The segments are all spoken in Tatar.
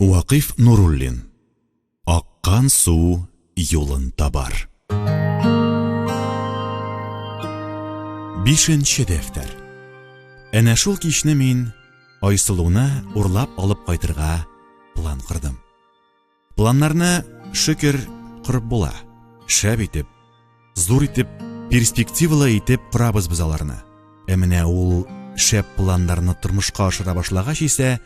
Вакыйф Нуруллин. Аккан су юлын табар. Бишенче дәфтәр. Әнә шул кичне мин Айсылуны урлап алып кайтырга план кордым. Планнарны, шөкер, корып була. Шәп итеп, зур итеп, перспективалы итеп корабыз без аларны. Ә менә ул шәп планнарны тормышка ашыра башлагач исә,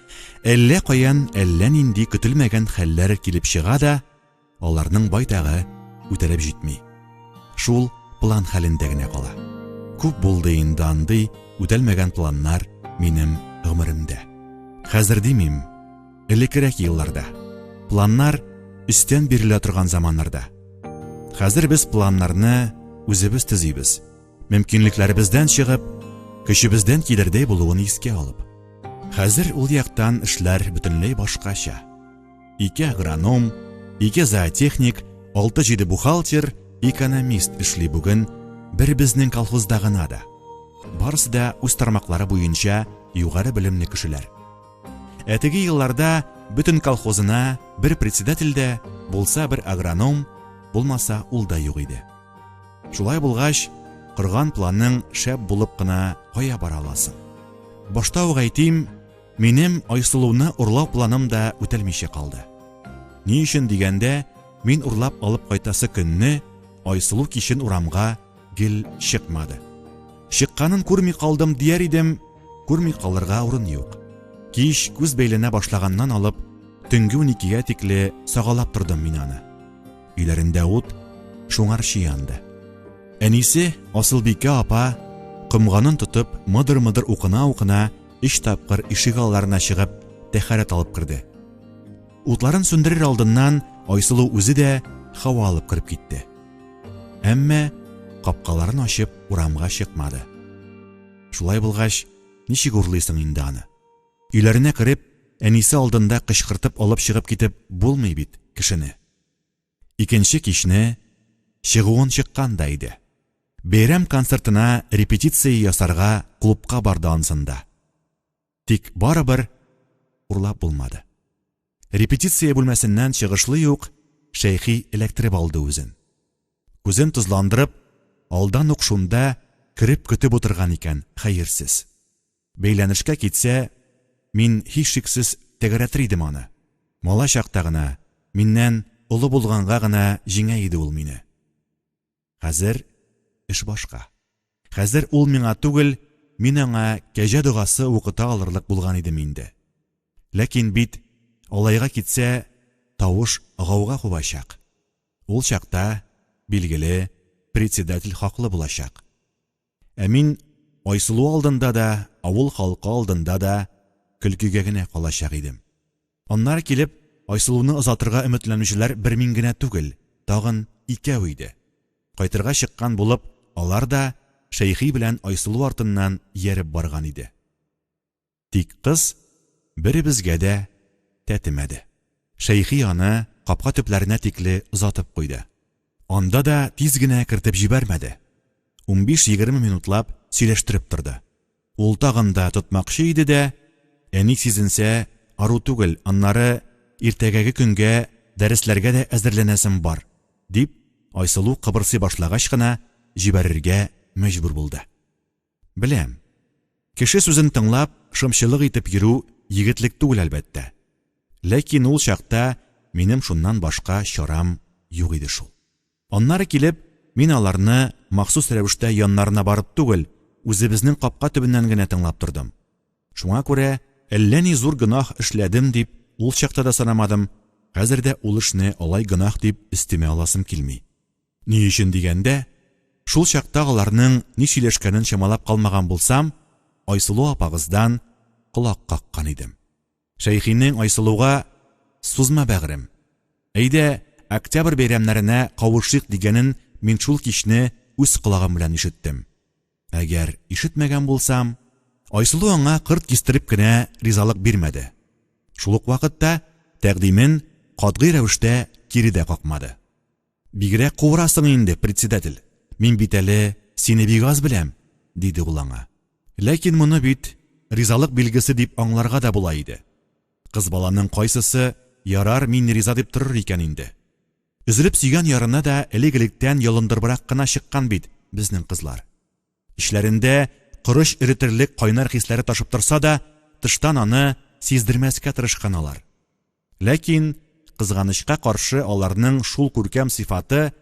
әллә каян әллә нинди көтелмәгән хәлләр килеп чыга да, аларның байтагы үтәлеп җитми. Шул план хәлендә генә кала. Күп булды инде андый үтәлмәгән планнар минем гомеремдә. Хәзер димим, Элеккерәк елларда. Планнар өстән бирелә торган заманнарда. Хәзер без планнарны үзебез төзибез. Мөмкинлекләребездән чыгып, көчебездән килердәй булуын искә алып. Хәзер ул яктан эшләр бөтенләй башкача. Ике агроном, ике зоотехник, алты-җиде бухгалтер, экономист эшли бүген бер безнең колхозда гына да. Барысы да үз тармаклары буенча югары белемле кешеләр. Ә теге елларда бөтен колхозына бер председатель дә, булса бер агроном, булмаса ул да юк иде. Шулай булгач, корган планың шәп булып кына кая бара аласың? Башта ук әйтим, минем Айсылуны урлау планым да үтәлмичә калды. Ни өчен дигәндә, мин урлап алып кайтасы көнне Айсылу кичен урамга гел чыкмады. Чыкканын күрми калдым дияр идем, күрми калырга урын юк. Кич күз бәйләнә башлаганнан алып, төнге уникегә тикле сагалап тордым мин аны. Өйләрендә ут шуңарчы янды. Әнисе Асылбикә апа комганын тотып, мыдыр-мыдыр укына-укына өч тапкыр ишек алларына чыгып, тәһарәт алып керде. Утларын сүндерер алдыннан Айсылу үзе дә һава алып кереп китте. Әмма капкаларын ачып урамга чыкмады. Шулай булгач, ничек урлыйсың инде аны? Өйләренә кереп, әнисе алдында кычкыртып алып чыгып китеп булмый бит кешене. Икенче кичне чыгуын чыккан да иде. Бәйрәм концертына репетиция ясарга клубка барды ансында. Тик барыбер урлап булмады. Репетиция бүлмәсеннән чыгышлый ук Шәйхи эләктереп алды үзен. Күзен тозландырып, алдан ук шунда кереп көтеп утырган икән, хәерсез. Бәйләнешкә китсә, мин һичшиксез тәгәрәтер идем аны. Малай чакта гына, миннән олы булганга гына җиңә иде ул мине. Хәзер эш башка. Хәзер ул миңа түгел, мин аңа кәҗә догасы укыта алырлык булган идем инде. Ләкин бит алайга китсә, тавыш гауга кубачак. Ул чакта, билгеле, председатель хаклы булачак. Ә мин Айсылу алдында да, авыл халкы алдында да көлкегә генә калачак идем. Аннары килеп, Айсылуны озатырга өметләнүчеләр бер мин генә түгел, тагын икәү иде. Кайтырга чыккан булып, алар да Шәйхи белән Айсылу артыннан ияреп барган иде. Тик кыз беребезгә дә тәтемәде. Шәйхи аны капка төпләренә тикле озатып куйды. Анда да тиз генә кертеп җибәрмәде. Унбиш-егерме минутлап сөйләштереп торды. Ул тагын да тотмакчы иде дә, әни сизенсә, ару түгел, аннары иртәгәге көнгә дәресләргә дә әзерләнәсем бар, дип, Айсылу кыбырсый башлагач кына җибәрергә мәҗбүр булды. Беләм. Кеше сүзен тыңлап, шымчылык итеп йөрү егетлек түгел, әлбәттә. Ләкин ул чакта минем шуннан башка чарам юк иде шул. Аннары килеп, мин аларны махсус рәвештә яннарына барып түгел, үзебезнең капка төбеннән генә тыңлап тордым. Шуңа күрә әллә ни зур гөнаһ эшләдем дип ул чакта да санамадым, хәзер дә ул эшне алай гөнаһ дип өстемә аласым килми. Ни өчен дигәндә, шул чакта аларның ни сөйләшкәнен чамалап калмаган булсам, Айсылу апагыздан колак каккан идем. Шәйхинең Айсылуга, Сузма, бәгърем. Әйдә, Октябрь бәйрәмнәренә кавышыйк дигәнен мин шул кичне үз колагым белән ишеттем. Әгәр ишетмәгән булсам, Айсылу аңа кырт кистереп кенә ризалык бирмәде. Шул ук вакытта тәкъдимен катгый рәвештә кире дә какмады. Бигрәк куырасың инде, председатель, мин бит әле сине бик аз беләм, диде ул аңа. Ләкин моны бит ризалык билгесе дип аңларга да була иде. Кыз баланың кайсысы Ярар, мин риза дип торыр икән инде. Өзелеп сөйгән ярына да элек-электән ялындырыбрак кына чыккан бит безнең кызлар. Эчләрендә корыч эретерлек кайнар хисләре ташып торса да, тыштан аны сиздермәскә тырышкан алар. Ләкин, кызганычка каршы, аларның шул күркәм сыйфаты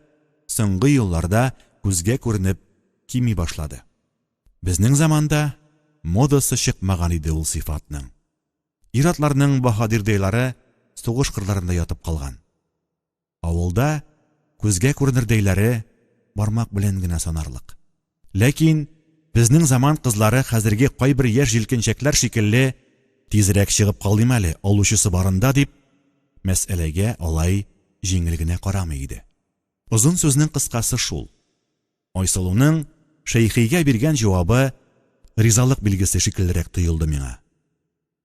соңгы елларда күзгә күренеп кими башлады. Безнең заманда модасы чыкмаган иде ул сыйфатның. Ир-атларның баһадирдәйлары сугыш кырларында ятып калган. Авылда күзгә күренердәйләре бармак белән генә санарлык. Ләкин безнең заман кызлары хәзерге кайбер яшь җилкенчәкләр шикелле тизрәк чыгып калыйм әле, алучысы барында дип, мәсьәләгә алай җиңел генә карамый иде. Озын сүзнең кыскасы шул. Айсылуның Шәйхигә биргән җавабы ризалык билгесе шикеллерәк тоелды миңа.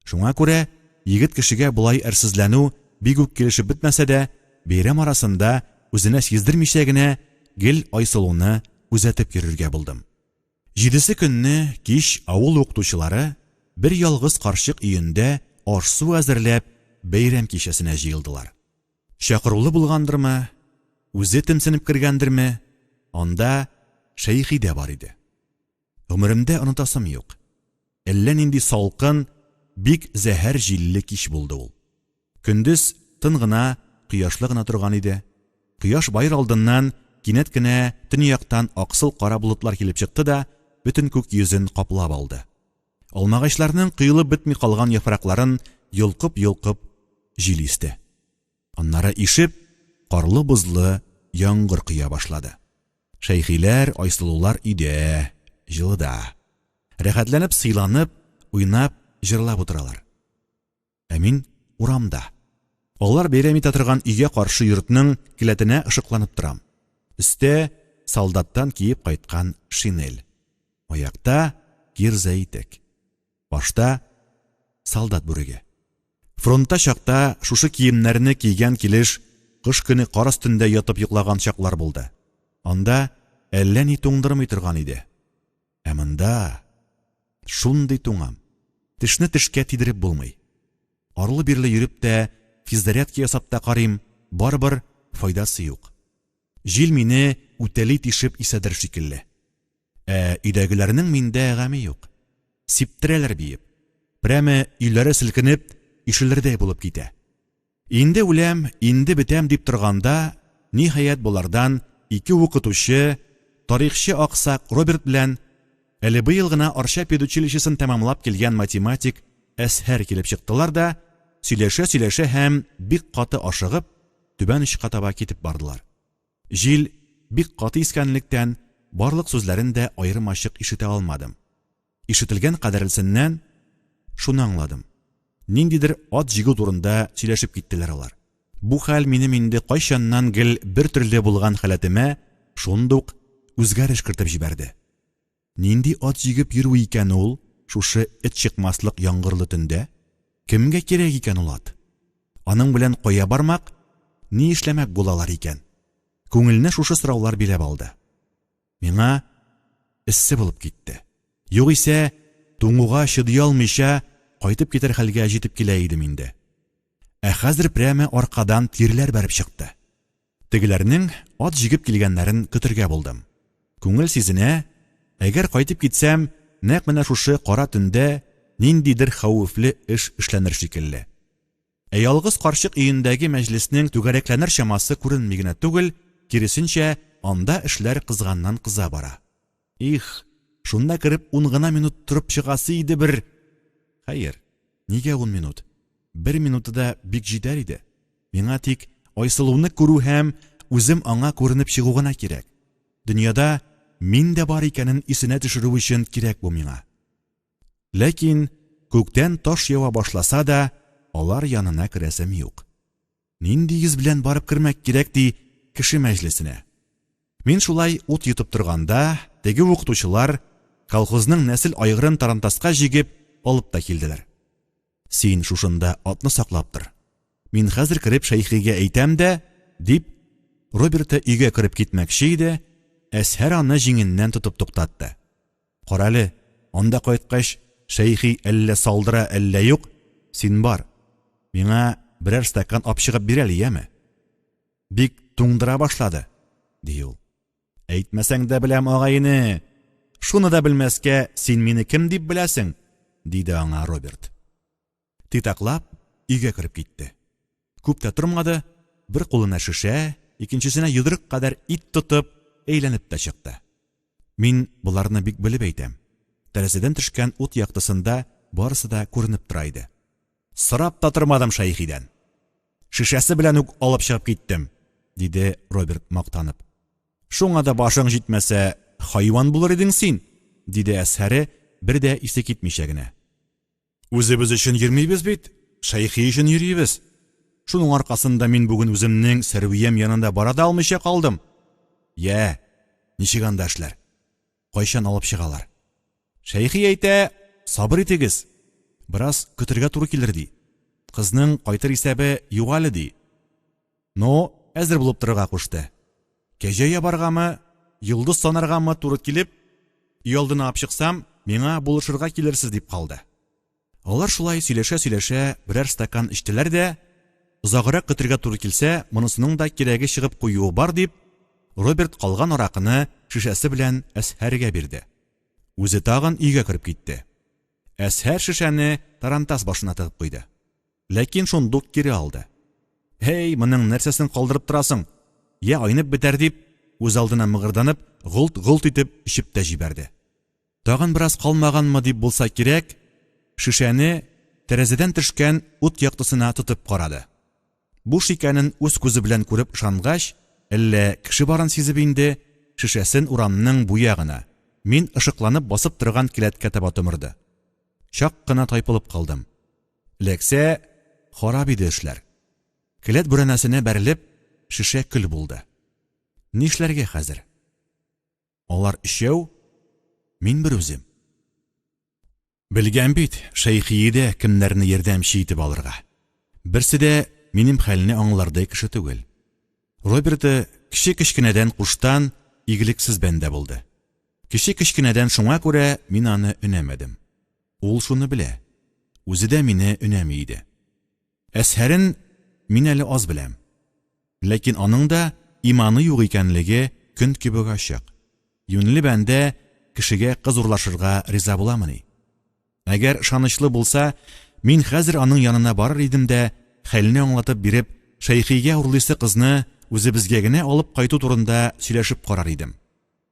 Шуңа күрә егет кешегә болай әрсезләнү бик үк килешеп бетмәсә дә, бәйрәм арасында үзенә сиздермичә генә гел Айсылуны күзәтеп йөрергә булдым. Җидесе көнне кич авыл укытучылары бер ялгыз карчык өендә аш-су әзерләп бәйрәм кичәсенә җыелдылар. Чакырулы булгандырмы, үзе темсенеп кергәндерме, анда Шәйхи дә бар иде. Гомеремдә онытасым юк. Әллә нинди салкын, бик зәһәр җилле кич булды ул. Көндез тын гына, кояшлы гына торган иде. Кояш баер алдыннан кинәт кенә төньяктан аксыл кара болытлар килеп чыкты да бөтен күк йөзен каплап алды. Алмагачларның коелып бетми калган яфракларын йолкып-йолкып җил исте. Аннары ишеп, карлы-бозлы яңгыр коя башлады. Шәйхиләр, Айсылулар өйдә, җылыда. Рәхәтләнеп сыйланып, уйнап, җырлап утыралар. Ә мин урамда. Алар бәйрәм итә торган өйгә каршы йортның келәтенә ышыкланып торам. Өстә солдаттан киеп кайткан шинель. Аякта кирза итек. Башта солдат бүреге. Фронтта чакта шушы киемнәрне кигән килеш кыш көне кар өстендә ятып йоклаган чаклар булды. Анда әллә ни туңдырмый торган иде. Ә монда шундый туңам. Тешне тешкә тидереп булмый. Арлы-бирле йөреп тә, физзарядка ясап та карыйм, барыбер файдасы юк. Җил мине үтәли тишеп исәдер шикелле. Ә өйдәгеләрнең миндә гаме юк. Сиптерәләр биеп. Прәме өйләре селкенеп, ишелердәй булып китә. Инде үләм, инде бетәм дип торганда, ниһаять, болардан ике укытучы, тарихчы аксак Роберт белән әле быел гына Арча педучилищесын тәмамлап килгән математик Әзһәр килеп чыктылар да, сөйләшә-сөйләшә һәм бик каты ашыгып, түбән очка таба китеп бардылар. Җил бик каты искәнлектән, барлык сүзләрен дә аерым-ачык ишетә алмадым. Ишетелгән кадәрелсеннән шуны аңладым. Ниндидер ат җигү турында сөйләшеп киттеләр алар. Бу хәл минем инде кайчаннан гел бертөрле булган халәтемә шундук үзгәреш кертеп җибәрде. Нинди ат җигеп йөрү икән ул шушы эт чыкмаслык яңгырлы төндә? Кемгә кирәк икән ул ат? Аның белән кая бармак, ни эшләмәк булалар икән? Күңелне шушы сораулар биләп алды. Миңа эссе булып китте. Югыйсә, туңуга чыдый алмыйча, кайтып китәр хәлгә җитеп килә идем инде. Ә хәзер прәме аркадан тирләр бәреп чыкты. Тегеләрнең ат җигеп килгәннәрен көтергә булдым. Күңел сизенә, әгәр кайтып китсәм, нәкъ менә шушы кара төндә ниндидер хәвефле эш эшләнер шикелле. Ә ялгыз карчык өендәге мәҗлеснең түгәрәкләнер чамасы күренми генә түгел, киресенчә, анда эшләр кызганнан-кыза бара. Их, шунда кереп ун гына минут торып чыгасы иде бер! Хәер, нигә ун минут? Бер минуты да бик җитәр иде. Миңа тик Айсылуны күрү һәм үзем аңа күренеп чыгу гына кирәк. Дөньяда мин дә бар икәнен исенә төшерү өчен кирәк бу миңа. Ләкин күктән таш ява башласа да, алар янына керәсем юк. Нинди йөз белән барып кермәк кирәк ди кеше мәҗлесенә? Мин шулай ут йотып торганда, теге укытучылар колхозның нәсел айгырын тарантаска җигеп алып та килделәр. Син шушында атны саклап тор. Мин хәзер кереп Шәйхигә әйтәм дә, дип, Роберты өйгә кереп китмәкче иде, Әзһәр аны җиңеннән тотып туктатты. Карале, анда кайткач, Шәйхи әллә салдыра, әллә юк, син бар. Миңа берәр стакан апчыгып бир әле, яме? Бик туңдыра башлады, ди ул. Әйтмәсәң дә беләм, агай-эне. Шуны да белмәскә, син мине кем дип беләсең? диде аңа Роберт. Титаклап, өйгә кереп китте. Күп тә тормады, бер кулына шешә, икенчесенә йодрык кадәр ит тотып, әйләнеп тә чыкты. Мин боларны бик белеп әйтәм. Тәрәзәдән төшкән ут яктысында барысы да күренеп тора иде. Сорап та тормадым Шәйхидән. Шешәсе белән үк алып чыгып киттем, диде Роберт мактанып. Шуңа да башың җитмәсә, хайван булыр идең син, диде Әзһәре, бер дә исе китмичә генә. Үзебез өчен йөрмибез бит, Шәйхи өчен йөрибез. Шуның аркасында мин бүген үземнең Сәрвиям янында бара да алмыйча калдым. Йә, ничек анда эшләр? Кайчан алып чыгалар? Шәйхи әйтә, сабыр итегез, бераз көтергә туры килер, ди. Кызның кайтыр исәбе юк әле, ди. Но әзер булып торырга кушты. Кәҗә ябаргамы, йолдыз санаргамы туры килеп, өйалдына ап чыксам, миңа булышырга килерсез дип калды. Алар шулай сөйләшә-сөйләшә берәр стакан эчтеләр дә, озаграк көтергә туры килсә, монысының да кирәге чыгып куюы бар дип, Роберт калган аракыны шешәсе белән Әзһәргә бирде. Үзе тагын өйгә кереп китте. Әзһәр шешәне тарантас башына тыгып куйды. Ләкин шундук кире алды. Һәй, моның нәрсәсен калдырып торасың? Йә айнып бетәр дип, үзалдына мыгырданып, голт-голт итеп эчеп тә җибәрде. Тагын бераз калмаганмы дип булса кирәк, шешәне тәрәзәдән төшкән ут яктысына тотып карады. Буш икәнен үз күзе белән күреп ышангач, әллә кеше барын сизеп инде, шешәсен урамның бу ягына, мин ышыкланып басып торган келәткә таба томырды. Чак кына тайпылып калдым. Эләксә, харап иде эшләр. Келәт бүрәнәсенә бәрелеп, шешә көл булды. Нишләргә хәзер? Алар өчәү, мин берүзем. Белгән бит, Шәйхие дә кемнәрне ярдәмче итеп алырга. Берсе дә минем хәлне аңлардай кеше түгел. Роберты кече-кечкенәдән куштан, игелексез бәндә булды. Кече-кечкенәдән шуңа күрә мин аны өнәмәдем. Ул шуны белә. Үзе дә мине өнәми иде. Әзһәрен мин әле аз беләм. Ләкин аның да иманы юк икәнлеге көн кебек ачык. Юньле бәндә кешегә кыз урлашырга риза буламыни? Әгәр ышанычлы булса, мин хәзер аның янына барыр идем дә, хәлне аңлатып биреп, Шәйхигә урлыйсы кызны үзебезгә генә алып кайту турында сөйләшеп карар идем.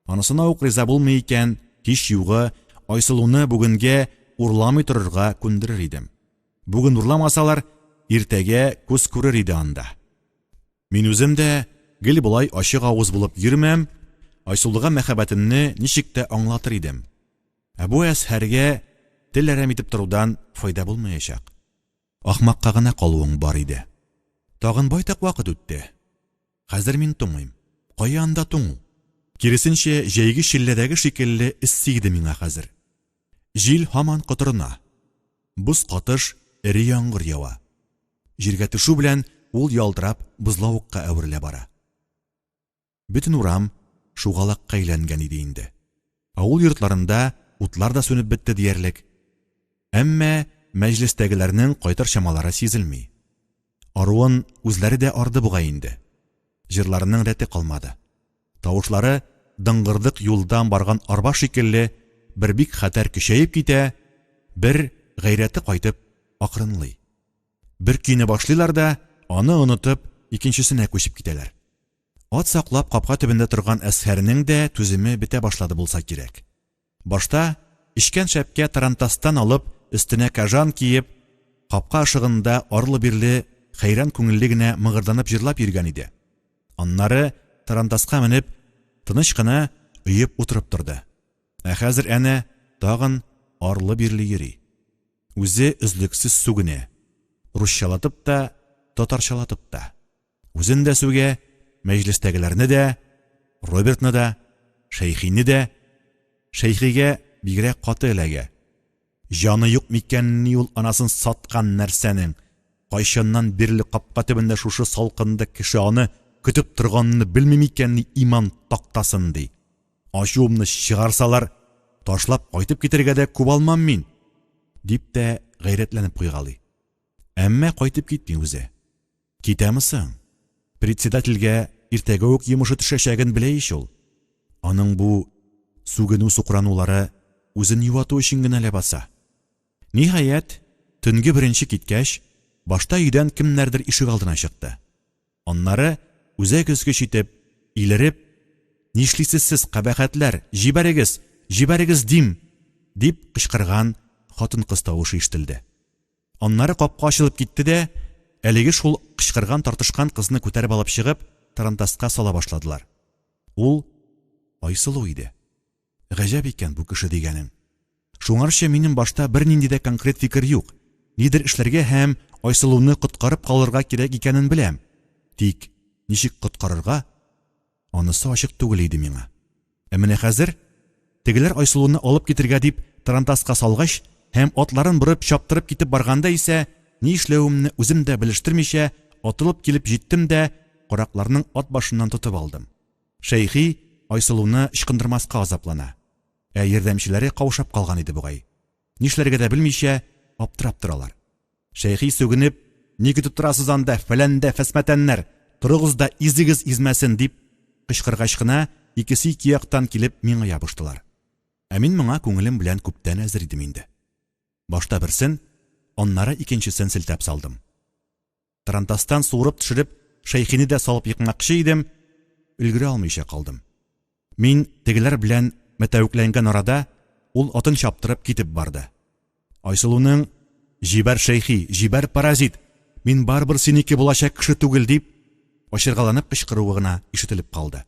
Анысына ук риза булмый икән, һич югы, Айсылуны бүгенгә урламый торырга күндерер идем. Бүген урламасалар, иртәгә күз күрер иде анда. Мин үзем дә гел болай ачык авыз булып йөрмәм, Айсылуга мәхәббәтемне ничек тә аңлатыр идем. Ә бу Әзһәргә тел әрәм итеп торудан файда булмаячак. Ахмакка гына калуың бар иде. Тагын байтак вакыт үтте. Хәзер мин туңыйм. Кая анда туңу? Киресенчә, җәйге челләдәге шикелле эссе иде миңа хәзер. Җил һаман котырына. Боз катыш эре яңгыр ява. Җиргә төшү белән ул ялтырап бозлавыкка әверелә бара. Бөтен урам шугалакка әйләнгән иде инде. Авыл йортларында утлар да сүнеп бетте диярлек. Әмма мәҗлестәгеләрнең кайтыр чамалары сизелми. Аруын үзләре дә арды бугай инде. Җырларының рәте калмады. Тавышлары дыңгырдык юлдан барган арба шикелле бер бик хәтәр көчәеп китә, бер гайрәте кайтып акрынлый. Бер көйне башлыйлар да, аны онытып, икенчесенә күчеп китәләр. Ат саклап капка төбендә торган Әзһәрнең дә түземе бетә башлады булса кирәк. Башта, эчкән шәпкә тарантастан алып, өстенә кожан киеп, капка ышыгында арлы-бирле хәйран күңелле генә мыгырданып җырлап йөргән иде. Аннары тарантаска менеп, тыныч кына оеп утырып торды. Ә хәзер әнә тагын арлы-бирле йөри. Үзе өзлексез сүгенә. Русчалатып та, татарчалатып та. Үзен дә сүгә, мәҗлестәгеләрне дә, Робертны да, Шәйхине дә. Шәйхигә бигрәк каты эләгә. Җаны юк микәнни ул анасын саткан нәрсәнең? Кайчаннан бирле капка төбендә шушы салкында кеше аны көтеп торганны белми микәнни иман тактасын, ди. Ачуымны чыгарсалар, ташлап кайтып китәргә дә күп алмам мин, дип тә гайрәтләнеп куйгалый. Әмма кайтып китми үзе. Китәме соң? Председательгә иртәгә үк йомышы төшәчәген белә ич ул. Аның бу сүгенү-сукранулары үзен юату өчен генә ләбаса. Ниһаять, төнге беренче киткәч, башта өйдән кемнәрдер ишегалдына чыкты. Аннары, үзәк өзгеч итеп, илереп, Нишлисез сез, кабахәтләр, җибәрегез, җибәрегез дим! дип кычкырган хатын-кыз тавышы ишетелде. Аннары капка ачылып китте дә, әлеге шул кычкырган-тартышкан кызны күтәреп алып чыгып, тарантаска сала башладылар. Ул Айсылу иде. Гаҗәп икән бу кеше дигәнең. Шуңарчы минем башта бернинди дә конкрет фикер юк. Нидер эшләргә һәм Айсылуны коткарып калырга кирәк икәнен беләм. Тик ничек коткарырга? Анысы ачык түгел иде миңа. Ә менә хәзер, тегеләр Айсылуны алып китергә дип тарантаска салгач һәм атларын борып чаптырып китеп барганда исә, ни эшләвемне үзем дә белештермичә, атылып килеп җиттем дә каракларның ат башыннан тотып алдым. Шәйхи Айсылуны ычкындырмаска азаплана. Ә ярдәмчеләре каушап калган иде бугай. Нишләргә дә белмичә, аптырап торалар. Шәйхи сүгенеп, Ни көтеп торасыз анда, фәлән дә фәсмәтәннәр, торыгыз да изегез измәсен, дип кычкыргач кына, икесе ике яктан килеп миңа ябыштылар. Ә мин моңа күңелем белән күптән әзер идем инде. Башта берсен, аннары икенчесен селтәп салдым. Тарантастан суырып төшереп, Шәйхине дә салып екмакчы идем, өлгерә алмыйча калдым. Мин тегеләр белән мәтәвекләнгән арада, ул атын чаптырып китеп барды. Айсылуның, Җибәр, Шәйхи, җибәр, паразит! Мин барыбер синеке булачак кеше түгел, дип, ачыргаланып кычкыруы гына ишетелеп калды.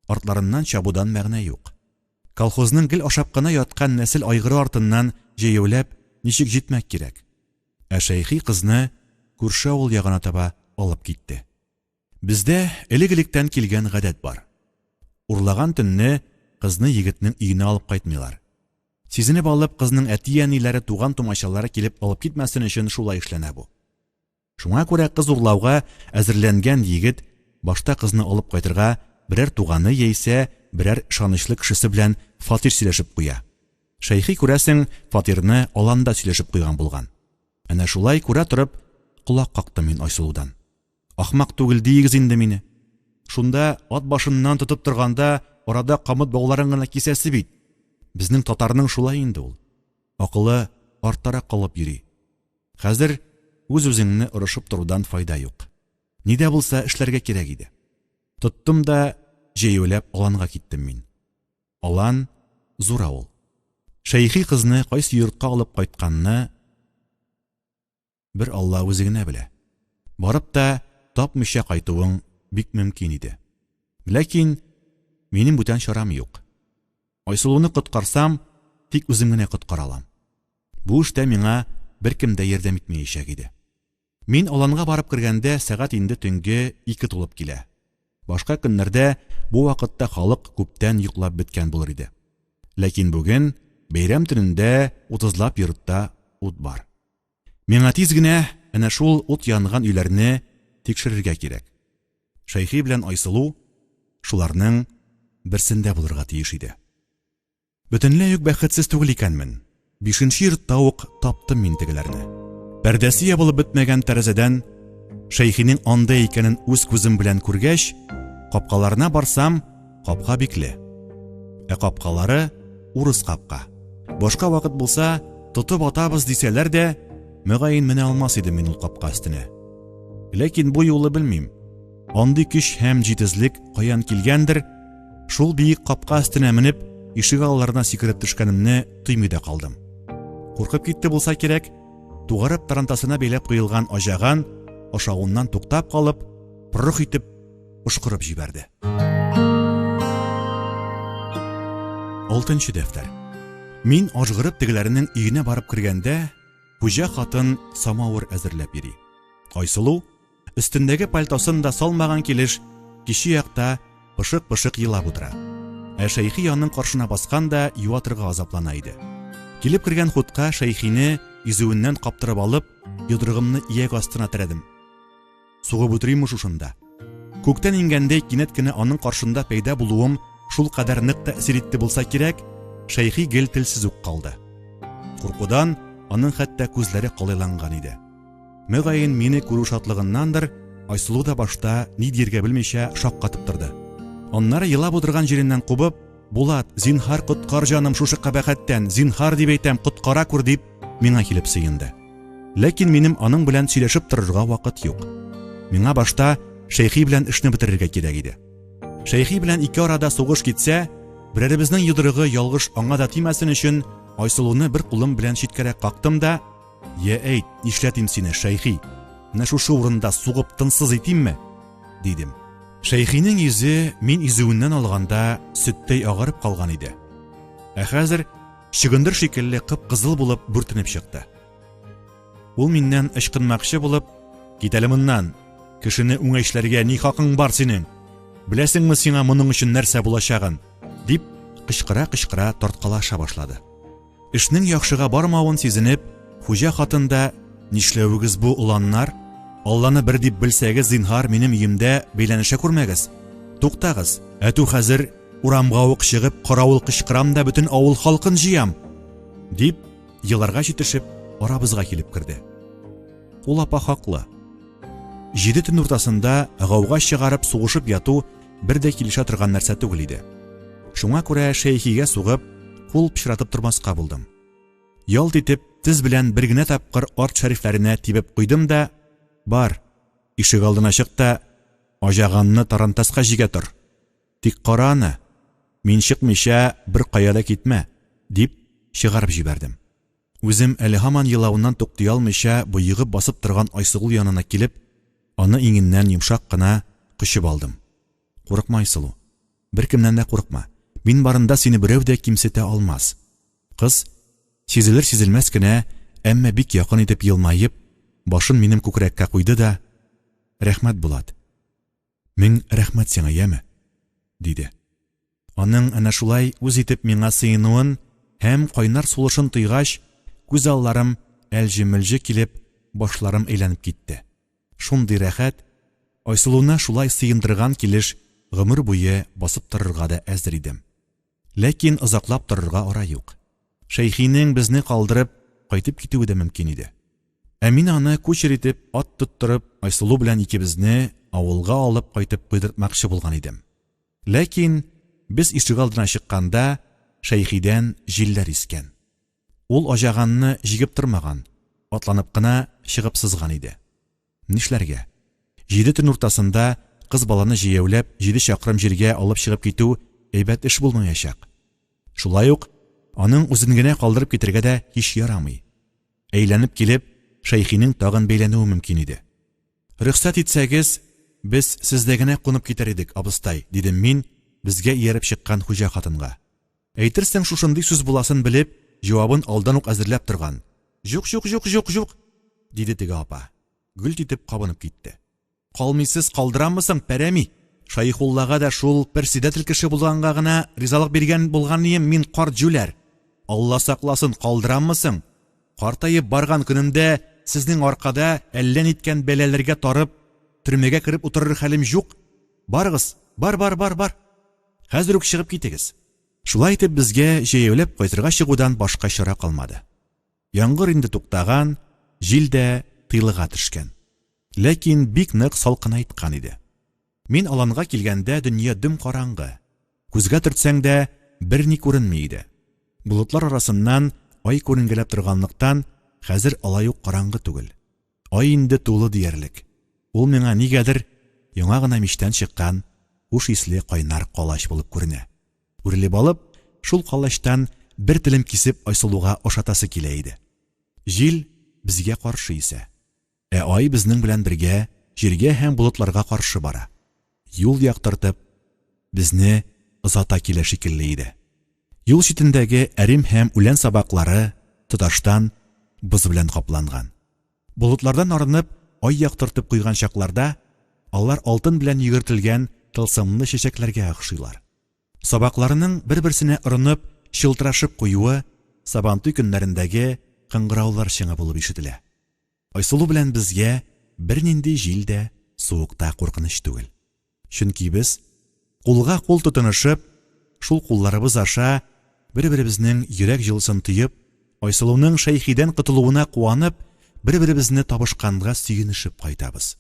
Артларыннан чабудан мәгънә юк. Колхозның гел ашап кына яткан нәсел айгыры артыннан җәяүләп ничек җитмәк кирәк? Ә Шәйхи кызны күрше авыл ягына таба алып китте. Бездә элек-электән килгән гадәт бар. Урлаган төнне кызны егетнең өенә алып кайтмыйлар. Сизенеп алып, кызның әти-әниләре, туган-тумачалары килеп алып китмәсен өчен шулай эшләнә бу. Шуңа күрә кыз урлауга әзерләнгән егет башта кызны алып кайтырга берәр туганы яисә берәр ышанычлы кешесе белән фатир сөйләшеп куя. Шәйхи, күрәсең, фатирны аланда сөйләшеп куйган булган. Әнә шулай күрә торып, колак кактым мин Айсылудан. Ахмак түгел диегез инде мине. Шунда ат башыннан тотып торганда арада камыт бауларын гына кисәсе бит. Безнең татарның шулай инде ул. Акылы арттарак калып йөри. Хәзер үз-үзеңне орышып торудан файда юк. Ни дә булса эшләргә кирәк иде. Тоттым да җәяүләп аланга киттем мин. Алан, зур авыл. Шәйхи кызны кайсы йортка алып кайтканны бер Алла үзе генә белә. Барып та тапмыйча кайтуың бик мөмкин иде. Ләкин минем бүтән чарам юк. Айсылуны коткарсам, тик үзем генә коткара алам. Бу эштә миңа беркем дә ярдәм итмәячәк иде. Мин аланга барып кергәндә сәгать инде төнге ике тулып килә. Башка көннәрдә бу вакытта халык күптән йоклап беткән булыр иде. Ләкин бүген, бәйрәм төнендә утызлап йортта ут бар. Миңа тиз генә әнә шул ут янган өйләрне тикшерергә кирәк. Шәйхи белән Айсылу шуларның берсендә булырга тиеш иде. Бөтенләй үк бәхетсез түгел икәнмен. Бишенче йортта ук таптым мин тегеләрне. Пәрдәсе ябылып бетмәгән тәрәзәдән Шәйхинең анда икәнен үз күзем белән күргәч, капкаларына барсам, капка бикле. Ә капкалары урыс капка. Башка вакыт булса, тотып атабыз дисәләр дә, мөгаен менә алмас идем мин ул капка өстенә. Ләкин бу юлы белмим. Андый көч һәм җитезлек каян килгәндер, шул биек капка өстенә менеп, ишек алларына сикереп төшкәнемне тоймый да калдым. Куркып китте булса кирәк, тугарып тарантасына бәйләп куелган аҗаган ашавыннан туктап калып, пырых итеп пошкырып җибәрде. Алтынчы дәфтәр. Мин ажгырып тегеләренең өенә барып кергәндә, хуҗа хатын самавыр әзерләп йөри. Айсылу Өстендәге пальтосын да салмаган килеш, кече якта пышык-пышык елап утыра. Ә Шәйхи аның каршына баскан да юатырга азаплана иде. Килеп кергән хутка Шәйхине изүеннән каптырып алып, йодрыгымны ияк астына терәдем. Сугып үтеримме шушында? Күктән иңгәндәй кинәт кенә аның каршында пәйда булуым шулкадәр нык тәэсир итте булса кирәк, Шәйхи гел телсез үк калды. Куркудан аның хәтта күзләре калайланган иде. Мөгаен, мине күрү шатлыгыннандыр, Айсылу да башта ни дияргә белмичә шаккатып торды. Аннары елап утырган җиреннән кубып, Булат, зинһар коткар җаным шушы кабахәттән, зинһар дип әйтәм, коткара күр дип, миңа килеп сыенды. Ләкин минем аның белән сөйләшеп торырга вакыт юк. Миңа башта Шәйхи белән эшне бетерергә кирәк иде. Шәйхи белән ике арада сугыш китсә, берәребезнең йодрыгы ялгыш аңа да тимәсен өчен Айсылуны бер кулым белән читкәрәк кактым да, "Я әйт, нишләтим сине, Шәйхи? Менә шушы урында сугып тынсыз итимме?" дидем. Шәйхинең йөзе мин изүеннән алганда сөттәй агарып калган иде. Ә хәзер чөгендер шикелле кып-кызыл булып бүртенеп чыкты. Ул миннән ычкынмакчы булып, "Кит әле моннан. Кешене үңәчләргә ни хакың бар синең? Беләсеңме сиңа моның өчен нәрсә булачагын?" дип кычкыра-кычкыра тарткалаша башлады. Эшнең яхшыга бармавын сизенеп, хуҗа хатын да, "Нишләвегез бу, оланнар? Алланы бер дип белсәгез, зинһар, минем өемдә бәйләнешә күрмәгез. Туктагыз, әтү хәзер урамга ук чыгып, каравыл кычкырам да бөтен авыл халкын җыям!" дип, еларга җитешеп, арабызга килеп керде. Ул апа хаклы. Җиде төн уртасында гауга чыгарып сугышып яту бер дә килешә торган нәрсә түгел иде. Шуңа күрә Шәйхигә сугып, кул пычратып тормаска булдым. Ялт итеп, тез белән бер генә тапкыр арт шәрифләренә тибеп куйдым да, бар, ишек алдына чык та, аҗаганны тарантаска җигә тор. Тик кара аны, мин чыкмыйча беркая да китмә, дип чыгарып җибәрдем. Үзем әле һаман елавыннан туктый алмыйча боегып басып торган Айсылу янына килеп, аны иңеннән йомшак кына кочып алдым. Курыкма, Айсылу. Беркемнән дә курыкма. Мин барында сине берәү дә кимсетә алмас. Кыз, сизелер-сизелмәс кенә, әмма бик якын итеп елмаеп, башын минем күкрәккә куйды да, Рәхмәт, Булат. Мең рәхмәт сиңа, яме? диде. Аның әнә шулай үз итеп миңа сыенуын һәм кайнар сулышын тойгач, күз алларым әлҗе-мөлҗе килеп, башларым әйләнеп китте. Шундый рәхәт, Айсылуны шулай сыендырган килеш гомер буе басып торырга да әзер идем. Ләкин озаклап торырга ара юк. Шәйхинең безне калдырып, кайтып китүе дә мөмкин иде. Ә мин аны кучер итеп ат тоттырып, Айсылу белән икебезне авылга алып кайтып куйдыртмакчы булган идем. Ләкин без ишегалдына чыкканда, Шәйхидән җилләр искән. Ул аҗаганны җигеп тормаган, атланып кына чыгып сызган иде. Нишләргә? Җиде төн уртасында кыз баланы җәяүләп җиде чакрым җиргә алып чыгып китү әйбәт эш булмаячак. Шулай ук аның үзен генә калдырып китергә дә һич ярамый. Әйләнеп килеп, Шәйхинең тагын бәйләнүе мөмкин иде. Рөхсәт итсәгез, без сездә генә кунып китәр идек, абыстай, дидем мин, безгә ияреп чыккан хуҗа хатынга. Әйтерсең, шушындый сүз буласын белеп, җавабын алдан ук әзерләп торган. Җук, җук, җук, җук, җук, диде теге апа. Гөлт итеп кабынып китте. Калмыйсыз калдыраммы соң, пәрәми? Шәехуллага да шул персидәтел кеше булганга гына ризалык биргән булганием мин карт җүләр. Алла сакласын, калдыраммы соң? Картаеп барган көнемдә сезнең аркада әллә ниткән бәлаләргә тарып, төрмәгә кереп утырыр хәлем җук. Барыгыз, бар, бар, бар, бар. Хәзер үк чыгып китегез. Шулай итеп безгә җәяүләп кайтырга чыгудан башка чара калмады. Яңгыр инде туктаган, җил дә тыйлыга төшкән. Ләкин бик нык салкынайткан иде. Мин аланга килгәндә дөнья дөм караңгы. Күзгә төртсәң дә берни күренми иде. Болытлар арасыннан ай күренгәләп торганлыктан, хәзер алай ук караңгы түгел. Ай инде тулы диярлек. Ул миңа нигәдер яңа гына мичтән чыккан хуш исле кайнар калач булып күренә. Үрелеп алып, шул калачтан бер телем кисеп Айсылуга ашатасы килә иде. Җил безгә каршы исә. Ә ай безнең белән бергә җиргә һәм болытларга каршы бара. Юл яктыртып, безне озата килә шикелле иде. Юл читендәге әрем һәм үлән сабаклары тоташтан боз белән капланган. Болытлардан арынып, ай яктыртып куйган чакларда, алар алтын белән йөгертелгән тылсымлы чәчәкләргә охшыйлар. Сабакларының бер-берсенә орынып, чылтырашып куюы Сабантуй көннәрендәге кыңгыраулар чыңы булып ишетелә. Айсылу белән безгә бернинди җил дә, суык та куркыныч түгел. Чөнки без, кулга-кул тотынышып, шул кулларыбыз аша бер-беребезнең йөрәк җылысын тоеп, Айсылуның Шәйхидән котылуына куанып, бер-беребезне табышканга сөенешеп кайтабыз.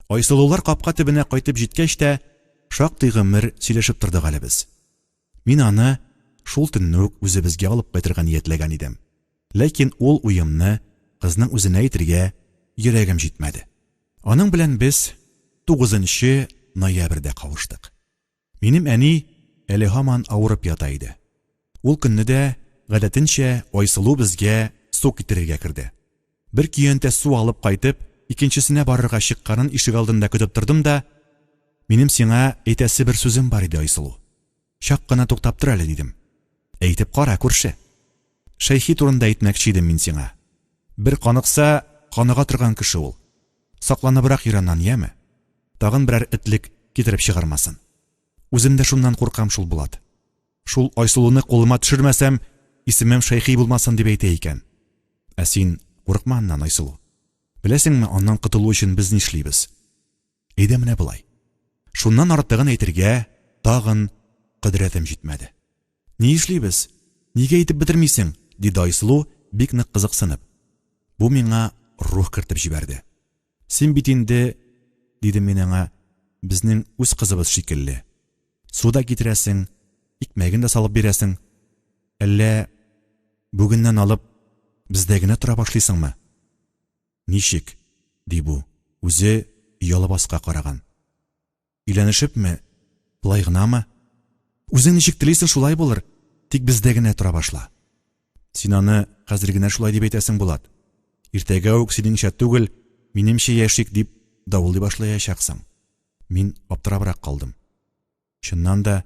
Айсылулар капка төбенә кайтып җиткәч тә, шактый гомер сөйләшеп тордык әле без. Мин аны шул төнне үк үзебезгә алып кайтырга ниятләгән идем. Ләкин ул уемны кызның үзенә әйтергә йөрәгем җитмәде. Аның белән без тугызынчы ноябрьдә кавыштык. Минем әни әле һаман авырып ята иде. Ул көнне дә, гадәтенчә, Айсылу безгә су китерергә керде. Бер көянтә су алып кайтып, икенчесенә барырга чыкканын ишегалдында көтеп тордым да, Минем сиңа әйтәсе бер сүзем бар иде, Айсылу. Чак кына туктап тор әле, дидем. Әйтеп кара, күрше. Шәйхи турында әйтмәкче идем мин сиңа. Бер каныкса, каныга торган кеше ул. Сакланыбрак йөр аннан, яме? Тагын берәр этлек китереп чыгармасын. Үзем дә шуннан куркам шул, Булат. Шул Айсылуны кулыма төшермәсәм, исемем Шәйхи булмасын дип әйтә икән. Ә син курыкма аннан, Айсылу. Беләсеңме, аннан котылу өчен без нишлибез? Әйдә менә болай. Шуннан артыгын әйтергә тагын кодрәтем җитмәде. Ни эшлибез? Нигә әйтеп бетермисең? диде Айсылу, бик нык кызыксынып. Бу миңа рух кертеп җибәрде. Син бит инде, дидем мин аңа, безнең үз кызыбыз шикелле. Су да китерәсең, икмәген дә салып бирәсең. Әллә бүгеннән алып бездә генә тора башлыйсыңмы? Ничек? ди бу, үзе оялып аска караган. Өйләнешепме? Болай гынамы? Үзең ничек телисең, шулай булыр. Тик бездә генә тора башла. Син аны хәзер генә шулай дип әйтәсең, Булат. Иртәгә үк синеңчә түгел, минемчә яшик дип давыллый башлаячаксың. Мин аптырабрак калдым. Чыннан да,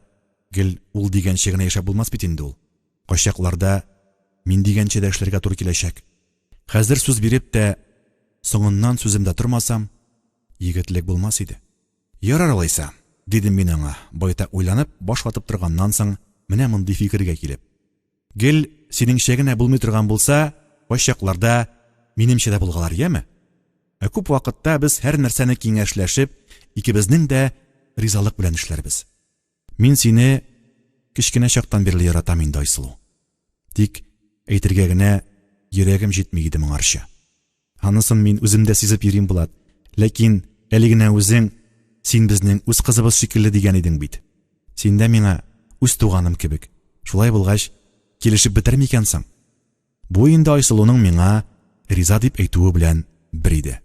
гел ул дигәнчә генә яшәп булмас бит инде ул. Кайчакларда мин дигәнчә дә эшләргә туры киләчәк. Хәзер сүз биреп тә, соңыннан сүземдә тормасам, егетлек булмас иде. Ярар алайса, дидем мин аңа, байтак уйланып, баш ватып торганнан соң, менә мондый фикергә килеп. Гел синеңчә генә булмый торган булса, кайчакларда минемчә дә булгалар, яме? Ә күп вакытта без һәр нәрсәне киңәшләшеп, икебезнең дә ризалык белән эшләрбез. Мин сине кечкенә чактан бирле яратам инде, Айсылу. Тик әйтергә генә йөрәгем җитми иде моңарчы. Анысын мин үзем дә сизеп йөрим, Булат. Ләкин әле генә үзең син безнең үз кызыбыз шикелле дигән идең бит. Син дә миңа үз туганым кебек. Шулай булгач, килешеп бетәр микән соң? Бу инде Айсылуның миңа риза дип әйтүе белән бер иде.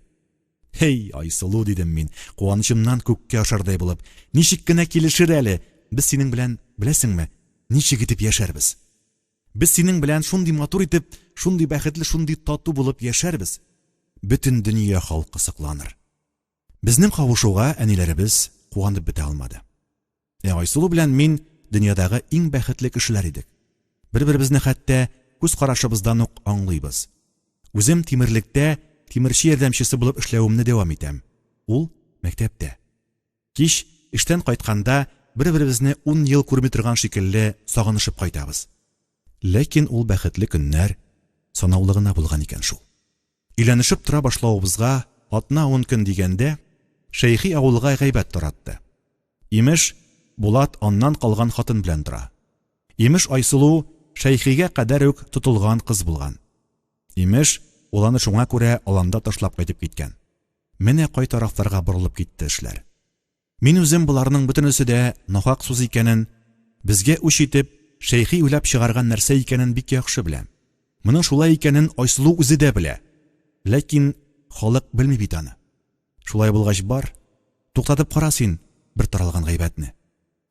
Һей, Айсылу, дидем мин, куанычымнан күккә ашардай булып. Ничек кенә килешер әле, без синең белән, беләсеңме, ничек итеп яшәрбез? Без синең белән шундый матур итеп, шундый бәхетле, шундый тату булып яшәрбез. Бөтен дөнья халкы сокланыр. Безнең кавышуга әниләребез куанып бетә алмады. Ә Айсылу белән мин дөньядагы иң бәхетле кешеләр идек. Бер-беребезне хәтта күз карашыбыздан ук аңлыйбыз. Үзем тимерлектә тимерче ярдәмчесе булып эшләвемне дәвам итәм. Ул, мәктәптә. Кич, эштән кайтканда, бер-беребезне ун ел күрми торган шикелле сагынышып кайтабыз. Ләкин ул бәхетле көннәр санаулы гына булган икән шул. Өйләнешеп тора башлавыбызга атна-ун көн дигәндә, Шәйхи авылга гайбәт таратты. Имеш, Булат аннан калган хатын белән тора. Имеш, Айсылу Шәйхигә кадәр үк тотылган кыз булган. Имеш, ул аны шуңа күрә аланда ташлап кайтып киткән. Менә кай тарафларга борылып китте эшләр. Мин үзем боларның бөтенесе дә нахак сүз икәнен, безгә үч итеп, Шәйхи уйлап чыгарган нәрсә икәнен бик яхшы беләм. Моның шулай икәнен Айсылу үзе дә белә. Ләкин халык белми бит аны. Шулай булгач, бар, туктатып кара син бер таралган гайбәтне.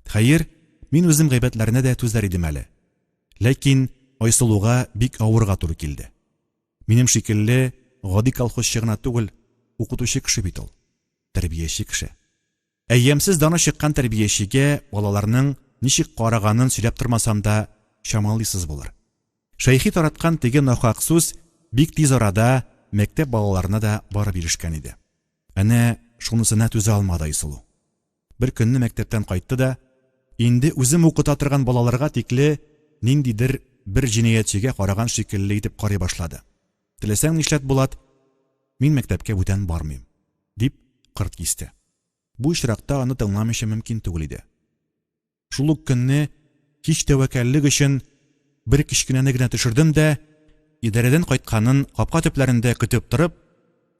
Хәер, мин үзем гайбәтләренә дә түзәр идем әле. Ләкин Айсылуга бик авырга туры килде. Минем шикелле гади колхозчы гына түгел, укытучы кеше бит ул. Тәрбияче кеше. Ә ямьсез даны чыккан тәрбиячегә балаларның ничек караганын сөйләп тормасам да чамалыйсыз булыр. Шәйхи тараткан теге нахак сүз бик тиз арада мәктәп балаларына да барып ирешкән иде. Әнә шунысына түзә алмады Айсылу. Бер көнне мәктәптән кайтты да, инде үзем укыта торган балаларга тикле ниндидер бер җинаятьчегә караган шикелле итеп карый башлады. Теләсәң нишләт, Булат, мин мәктәпкә бүтән бармыйм, дип кырт кисте. Бу очракта аны тыңламыйча мөмкин түгел иде. Шул ук көнне кич тәвәккәллек өчен бер кечкенәне генә төшердем дә, идарәдән кайтканын капка төпләрендә көтеп торып,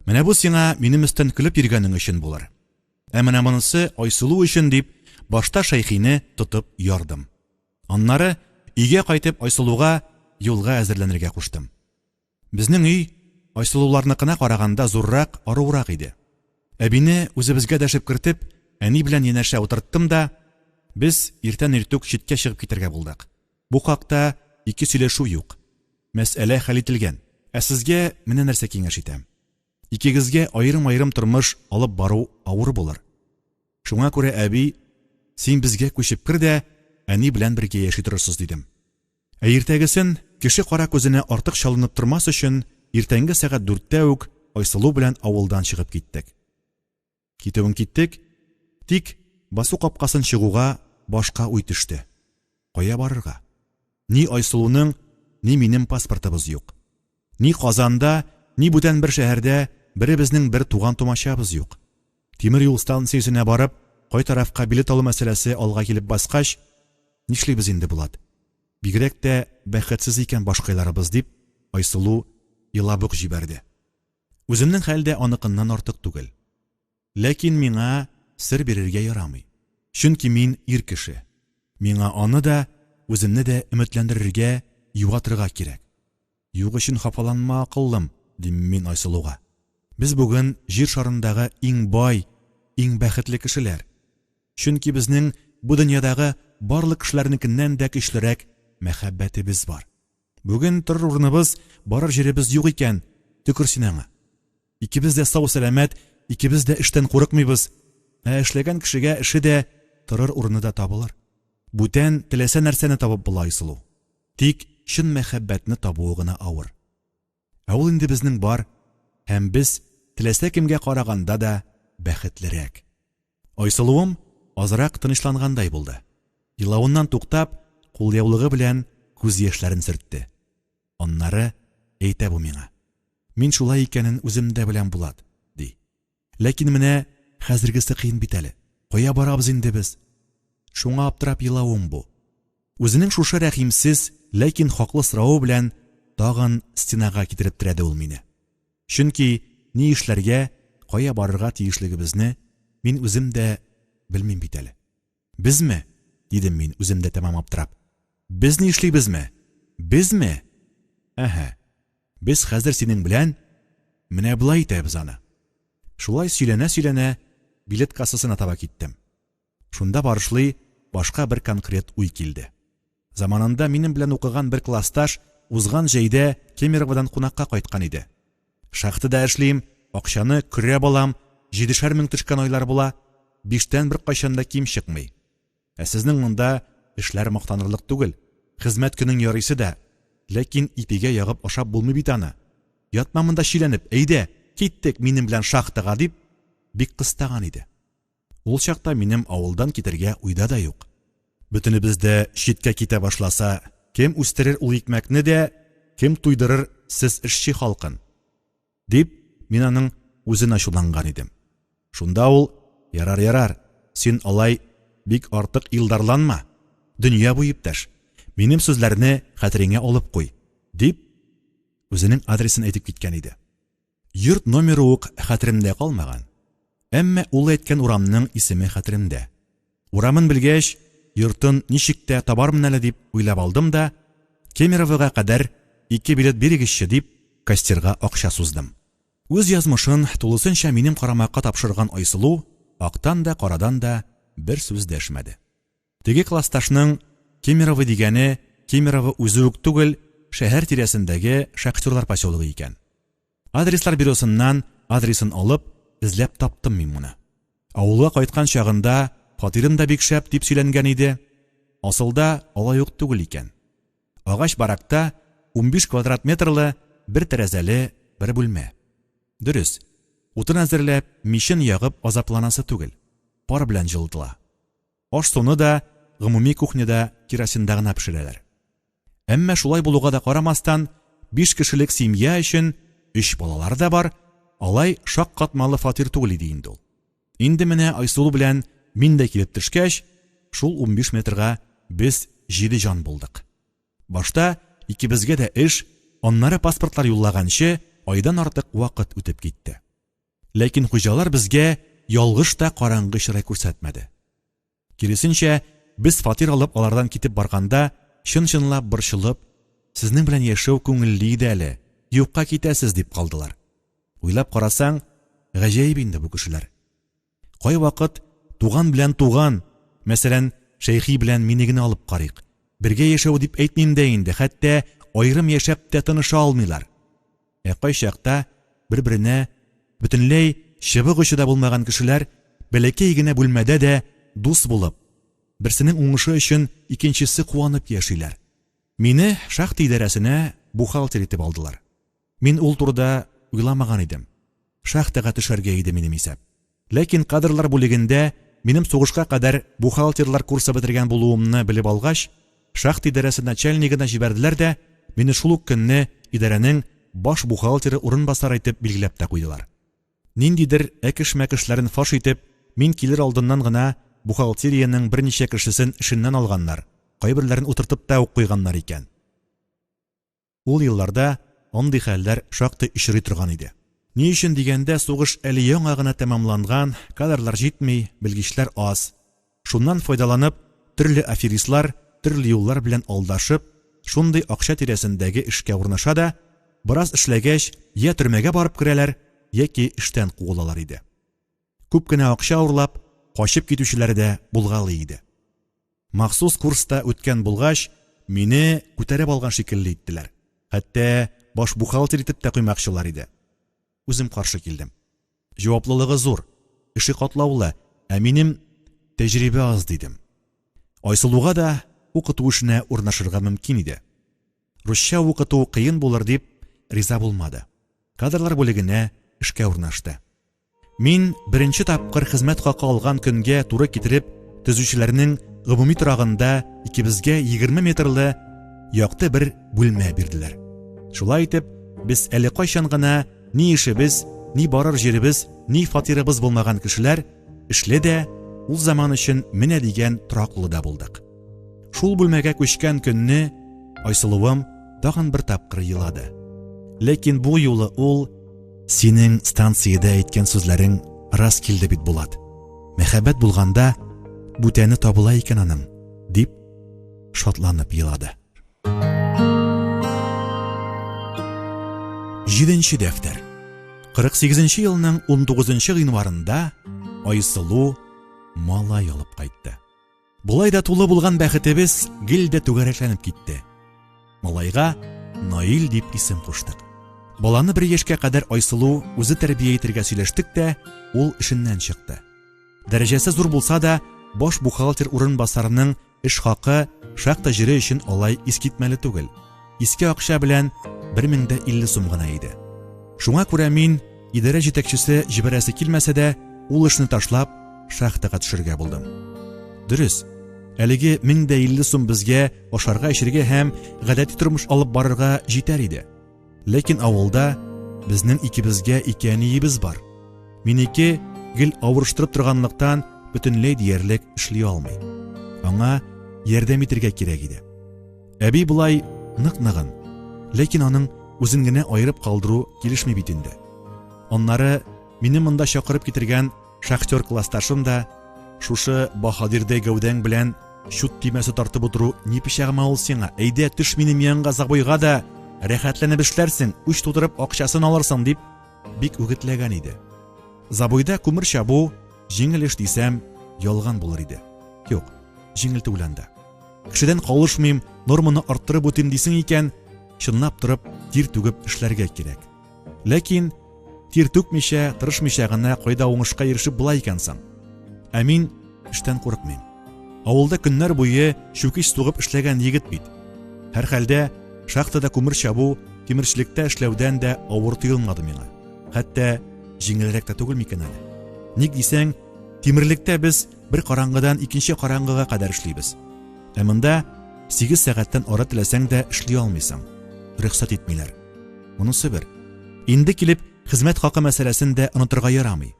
Менә бу сиңа минем өстән көлеп йөргәнең өчен булыр. Ә менә монысы Айсылу өчен дип, башта Шәйхине тотып ярдым. Аннары өйгә кайтып Айсылуга юлга әзерләнергә куштым. Безнең өй Айсылуларныкына караганда зуррак, аруырак иде. Әбине үзебезгә дәшеп кертеп, әни белән янәшә утырттым да, без иртән иртүк читкә чыгып китәргә булдык. Бу хакта ике сөйләшү юк. Мәсьәлә хәл ителгән. Ә сезгә менә нәрсә киңәш итәм. Икегезгә аерым-аерым тормыш алып бару авыр булыр. Шуңа күрә, әби, син безгә күчеп кер дә, әни белән бергә яши торырсыз, дидем. Ә иртәгесен, кеше кара күзенә артык чалынып тормас өчен, иртәнге сәгать дүрттә үк Айсылу белән авылдан чыгып киттек. Китүен киттек, тик басу капкасын чыгуга башка уй төште. Кая барырга? Ни Айсылуның, ни минем паспортыбыз юк. Ни Казанда, ни бүтән бер шәһәрдә беребезнең бер туган-тумачабыз юк. Тимер юл станциясенә барып, кай тарафка билет алу мәсьәләсе алга килеп баскач, нишлибез инде, Булат? Бигрәк тә бәхетсез икән башкайларыбыз, дип, Айсылу елап ук җибәрде. Үземнең хәл дә аныкыннан артык түгел. Ләкин миңа сер бирергә ярамый. Чөнки мин ир кеше. Миңа аны да, үземне дә өметләндерергә, юатырга кирәк. Юк өчен хафаланма, акыллым, дим мин Айсылуга. Без бүген Җир шарындагы иң бай, иң бәхетле кешеләр. Чөнки безнең бу дөньядагы барлык кешеләрнекеннән дә көчлерәк мәхәббәтебез бар. Бүген торыр урыныбыз, барыр җиребез юк икән, төкер син аңа. Икебез дә сау-сәламәт, икебез дә эштән курыкмыйбыз. Ә эшләгән кешегә эше дә, торыр урыны да табылыр. Бүтән теләсә нәрсәне табып була, Айсылу. Тик чын мәхәббәтне табуы гына авыр. Ә ул инде безнең бар, һәм без теләсә кемгә караганда да бәхетлерәк. Айсылуым азрак тынычлангандай булды. Елавыннан туктап, кулъяулыгы белән күз яшьләрен сөртте. Аннары әйтә бу миңа. Мин шулай икәнен үзем дә беләм, Булат, ди. Ләкин менә хәзергесе кыен бит әле. Кая барабыз инде без? Шуңа аптырап елавым бу. Үзенең шушы рәхимсез, ләкин хаклы соравы белән тагын стенага китереп терәде ул мине. Чөнки ни эшләргә, кая барырга тиешлегебезне мин үзем дә белмим бит әле. Безме? дидем мин, үзем дә тәмам аптырап. Без ни эшлибезме? Безме? Әһә. Без хәзер синең белән менә болай итәбез аны. Шулай сөйләнә-сөйләнә билет кассасына таба киттем. Шунда барышлый башка бер конкрет уй килде. Заманында минем белән укыган бер классташ узган җәйдә Кемероводан кунакка кайткан иде. Шахтада эшлим, акчаны көрәп алам, җидешәр мең төшкән айлар була, биштән беркайчан да ким чыкмый. Ә сезнең монда эшләр мактанырлык түгел, хезмәт көнең ярыйсы да, ләкин ипигә ягып ашап булмый бит аны. Ятма монда чиләнеп, әйдә, киттек минем белән шахтага, дип, бик кыстаган иде. Ул чакта минем авылдан китәргә уйда да юк. Бөтенебез дә читкә китә башласа, кем үстерер ул икмәкне дә, кем туйдырыр сез эшче халкын? Дип, мин аның үзен ачуланган идем. Шунда ул, Ярар, ярар, син алай бик артык илдарланма, дөнья бу, иптәш, минем сүзләрне хәтереңә алып куй, дип, үзенең адресын әйтеп киткән иде. Йорт номеры ук хәтеремдә калмаган, әмма ул әйткән урамның исеме хәтеремдә. Урамын белгәч, йортын ничек тә табармын әле дип уйлап алдым да, Кемеровога кадәр ике билет бирегезче дип, кассирга акча суздым. Үз язмышын тулысынча минем карамакка тапшырган Айсылу актан да, карадан да бер сүз дәшмәде. Теге классташның Кемерово дигәне Кемерово үзе үк түгел, шәһәр тирәсендәге шахтерлар поселогы икән. Адреслар бюросыннан адресын алып, эзләп таптым мин моны. Авылга кайткан чагында, фатирым да бик шәп, дип сөйләнгән иде. Асылда, алай ук түгел икән. Агач баракта 15 квадрат метрлы бер тәрәзәле бер бүлмә. Дөрес, утын әзерләп, мичен ягып азапланасы түгел. Пар белән җылытыла. Аш-суны да гомуми кухняда керосинда гына пешерәләр. Әмма шулай булуга да карамастан, биш кешелек семья өчен, өч балалары да бар, алай шаккатмалы фатир түгел иде инде ул. Инде менә Айсылу белән мин дә килеп төшкәч, шул 15 метрга без җиде җан булдык. Башта икебезгә дә эш, аннары паспортлар юллаганчы, айдан артык вакыт үтеп китте. Ләкин хуҗалар безгә ялгыш та караңгы чырай күрсәтмәде. Киресенчә, без фатир алып алардан китеп барганда, чын-чынлап борчылып, Сезнең белән яшәү күңелле иде әле, юкка китәсез, дип калдылар. Уйлап карасаң, гаҗәеп инде бу кешеләр. Кайвакыт туган белән туган, мәсәлән, Шәйхи белән мине генә алып карыйк. Бергә яшәү дип әйтмим дә инде, хәтта аерым яшәп тә тыныша алмыйлар. Ә кайчакта бер-беренә бөтенләй чыбык очы да булмаган кешеләр бәләкәй генә бүлмәдә дә дус булып, берсенең уңышы өчен икенчесе куанып яшиләр. Мине шахта идарәсенә бухгалтер итеп алдылар. Мин ул турыда уйламаган идем. Шахтага төшәргә иде минем исәп. Ләкин кадрлар бүлегендә минем сугышка кадәр бухгалтерлар курсы бетергән булуымны белеп алгач, шахта идарәсе начальнигына җибәрделәр дә, мине шул ук көнне идарәнең баш бухгалтеры урынбасары итеп билгеләп тә куйдылар. Ниндидер әкеш-мәкешләрен фаш итеп, мин килер алдыннан гына бухгалтериянең берничә кешесен эшеннән алганнар, кайберләрен утыртып та ук куйганнар икән. Ул елларда андый хәлләр шактый очрый торган иде. Ни өчен дигәндә, сугыш әле яңа гына тәмамланган, кадрлар җитми, белгечләр аз. Шуннан файдаланып, төрле аферистлар төрле юллар белән алдашып, шундый акча тирәсендәге эшкә урнаша да, бераз эшләгәч, йә төрмәгә барып керәләр, яки эштән куылалар иде. Күп кенә акча урлап, качып китүчеләре дә булгалый иде. Махсус курста үткән булгач, мине күтәреп алган шикелле иттеләр. Хәтта баш бухгалтер итеп тә куймакчылар иде. Үзем каршы килдем. Җаваплылыгы зур, эше катлаулы, ә минем тәҗрибә аз, дидем. Айсылуга да укыту эшенә урнашырга мөмкин иде. Русча укыту кыен булыр дип, риза булмады. Кадрлар бүлегенә эшкә урнашты. Мин беренче тапкыр хезмәт хакы алган көнгә туры китереп, төзүчеләрнең гомуми торагында икебезгә 20 метрлы якты бер бүлмә бирделәр. Шулай итеп, без әле кайчан гына ни эшебез, ни барыр җиребез, ни фатирыбыз булмаган кешеләр, эшле дә, ул заман өчен менә дигән тораклы да булдык. Шул бүлмәгә күчкән көнне Айсылуым тагын бер тапкыр елады. Ләкин бу юлы ул Синең станциядә әйткән сүзләрең рас килде бит, Булат. Мәхәббәт булганда бүтәне табыла икән аның, дип шатланып елады. Җиденче дәфтәр. 48 елның 19 гыйнварында Айсылу малай алып кайтты. Болай да тулы булган бәхетебез гел дә түгәрәкләнеп китте. Малайга Наил дип исем куштык. Баланы бер яшькә кадәр Айсылу үзе тәрбия итергә сөйләштек тә, ул эшеннән чыкты. Дәрәҗәсе зур булса да, баш бухгалтер урынбасарының эш хакы шахта җире өчен алай искитмәле түгел. Иске акча белән 1050 сум гына иде. Шуңа күрә мин, идарә җитәкчесе җибәрәсе килмәсә дә, ул эшне ташлап, шахтага төшергә булдым. Дөрес, әлеге 1050 сум безгә ашарга-эчәргә һәм гадәти тормыш алып барырга җитәр иде. Ләкин авылда безнең икебезгә ике әниебез бар. Минеке гел авырыштырып торганлыктан бөтенләй диярлек эшли алмый. Аңа ярдәм итергә кирәк иде. Әби болай нык-ныгын, ләкин аның үзен генә аерып калдыру килешми бит инде. Аннары мине монда чакырып китергән шахтер классташым да шушы баһадирдәй гәүдәң белән чут төймәсе тартып утыру ни пычагыма ул сиңа? Әйдә, төш минем янга забойга да, рәхәтләнеп эшләрсең, уч тутырып акчасын алырсың, дип бик үгетләгән иде. Забойда күмер чабу җиңел эш дисәм, ялган булыр иде. Юк, җиңел түгел анда. Кешедән калышмыйм, норманы арттырып үтим дисең икән, чынлап торып тир түгеп эшләргә кирәк. Ләкин тир түкмичә, тырышмыйча гына кайда уңышка ирешеп була икән соң? Ә мин эштән курыкмыйм. Авылда көннәр буе чүкеч сугып эшләгән егет бит. Һәрхәлдә, шахтада күмер чабу, тимерчелектә эшләүдән дә авыр тоелмады миңа. Хәтта җиңелрәк тә түгел микән әле? Ник дисәң, тимерлектә без бер караңгыдан икенче караңгыга кадәр эшлибез. Ә монда 8 сәгатьтән ары теләсәң дә эшли алмыйсың. Рөхсәт итмиләр. Монысы бер. Инде килеп, хезмәт хакы мәсьәләсен дә онытырга ярамый.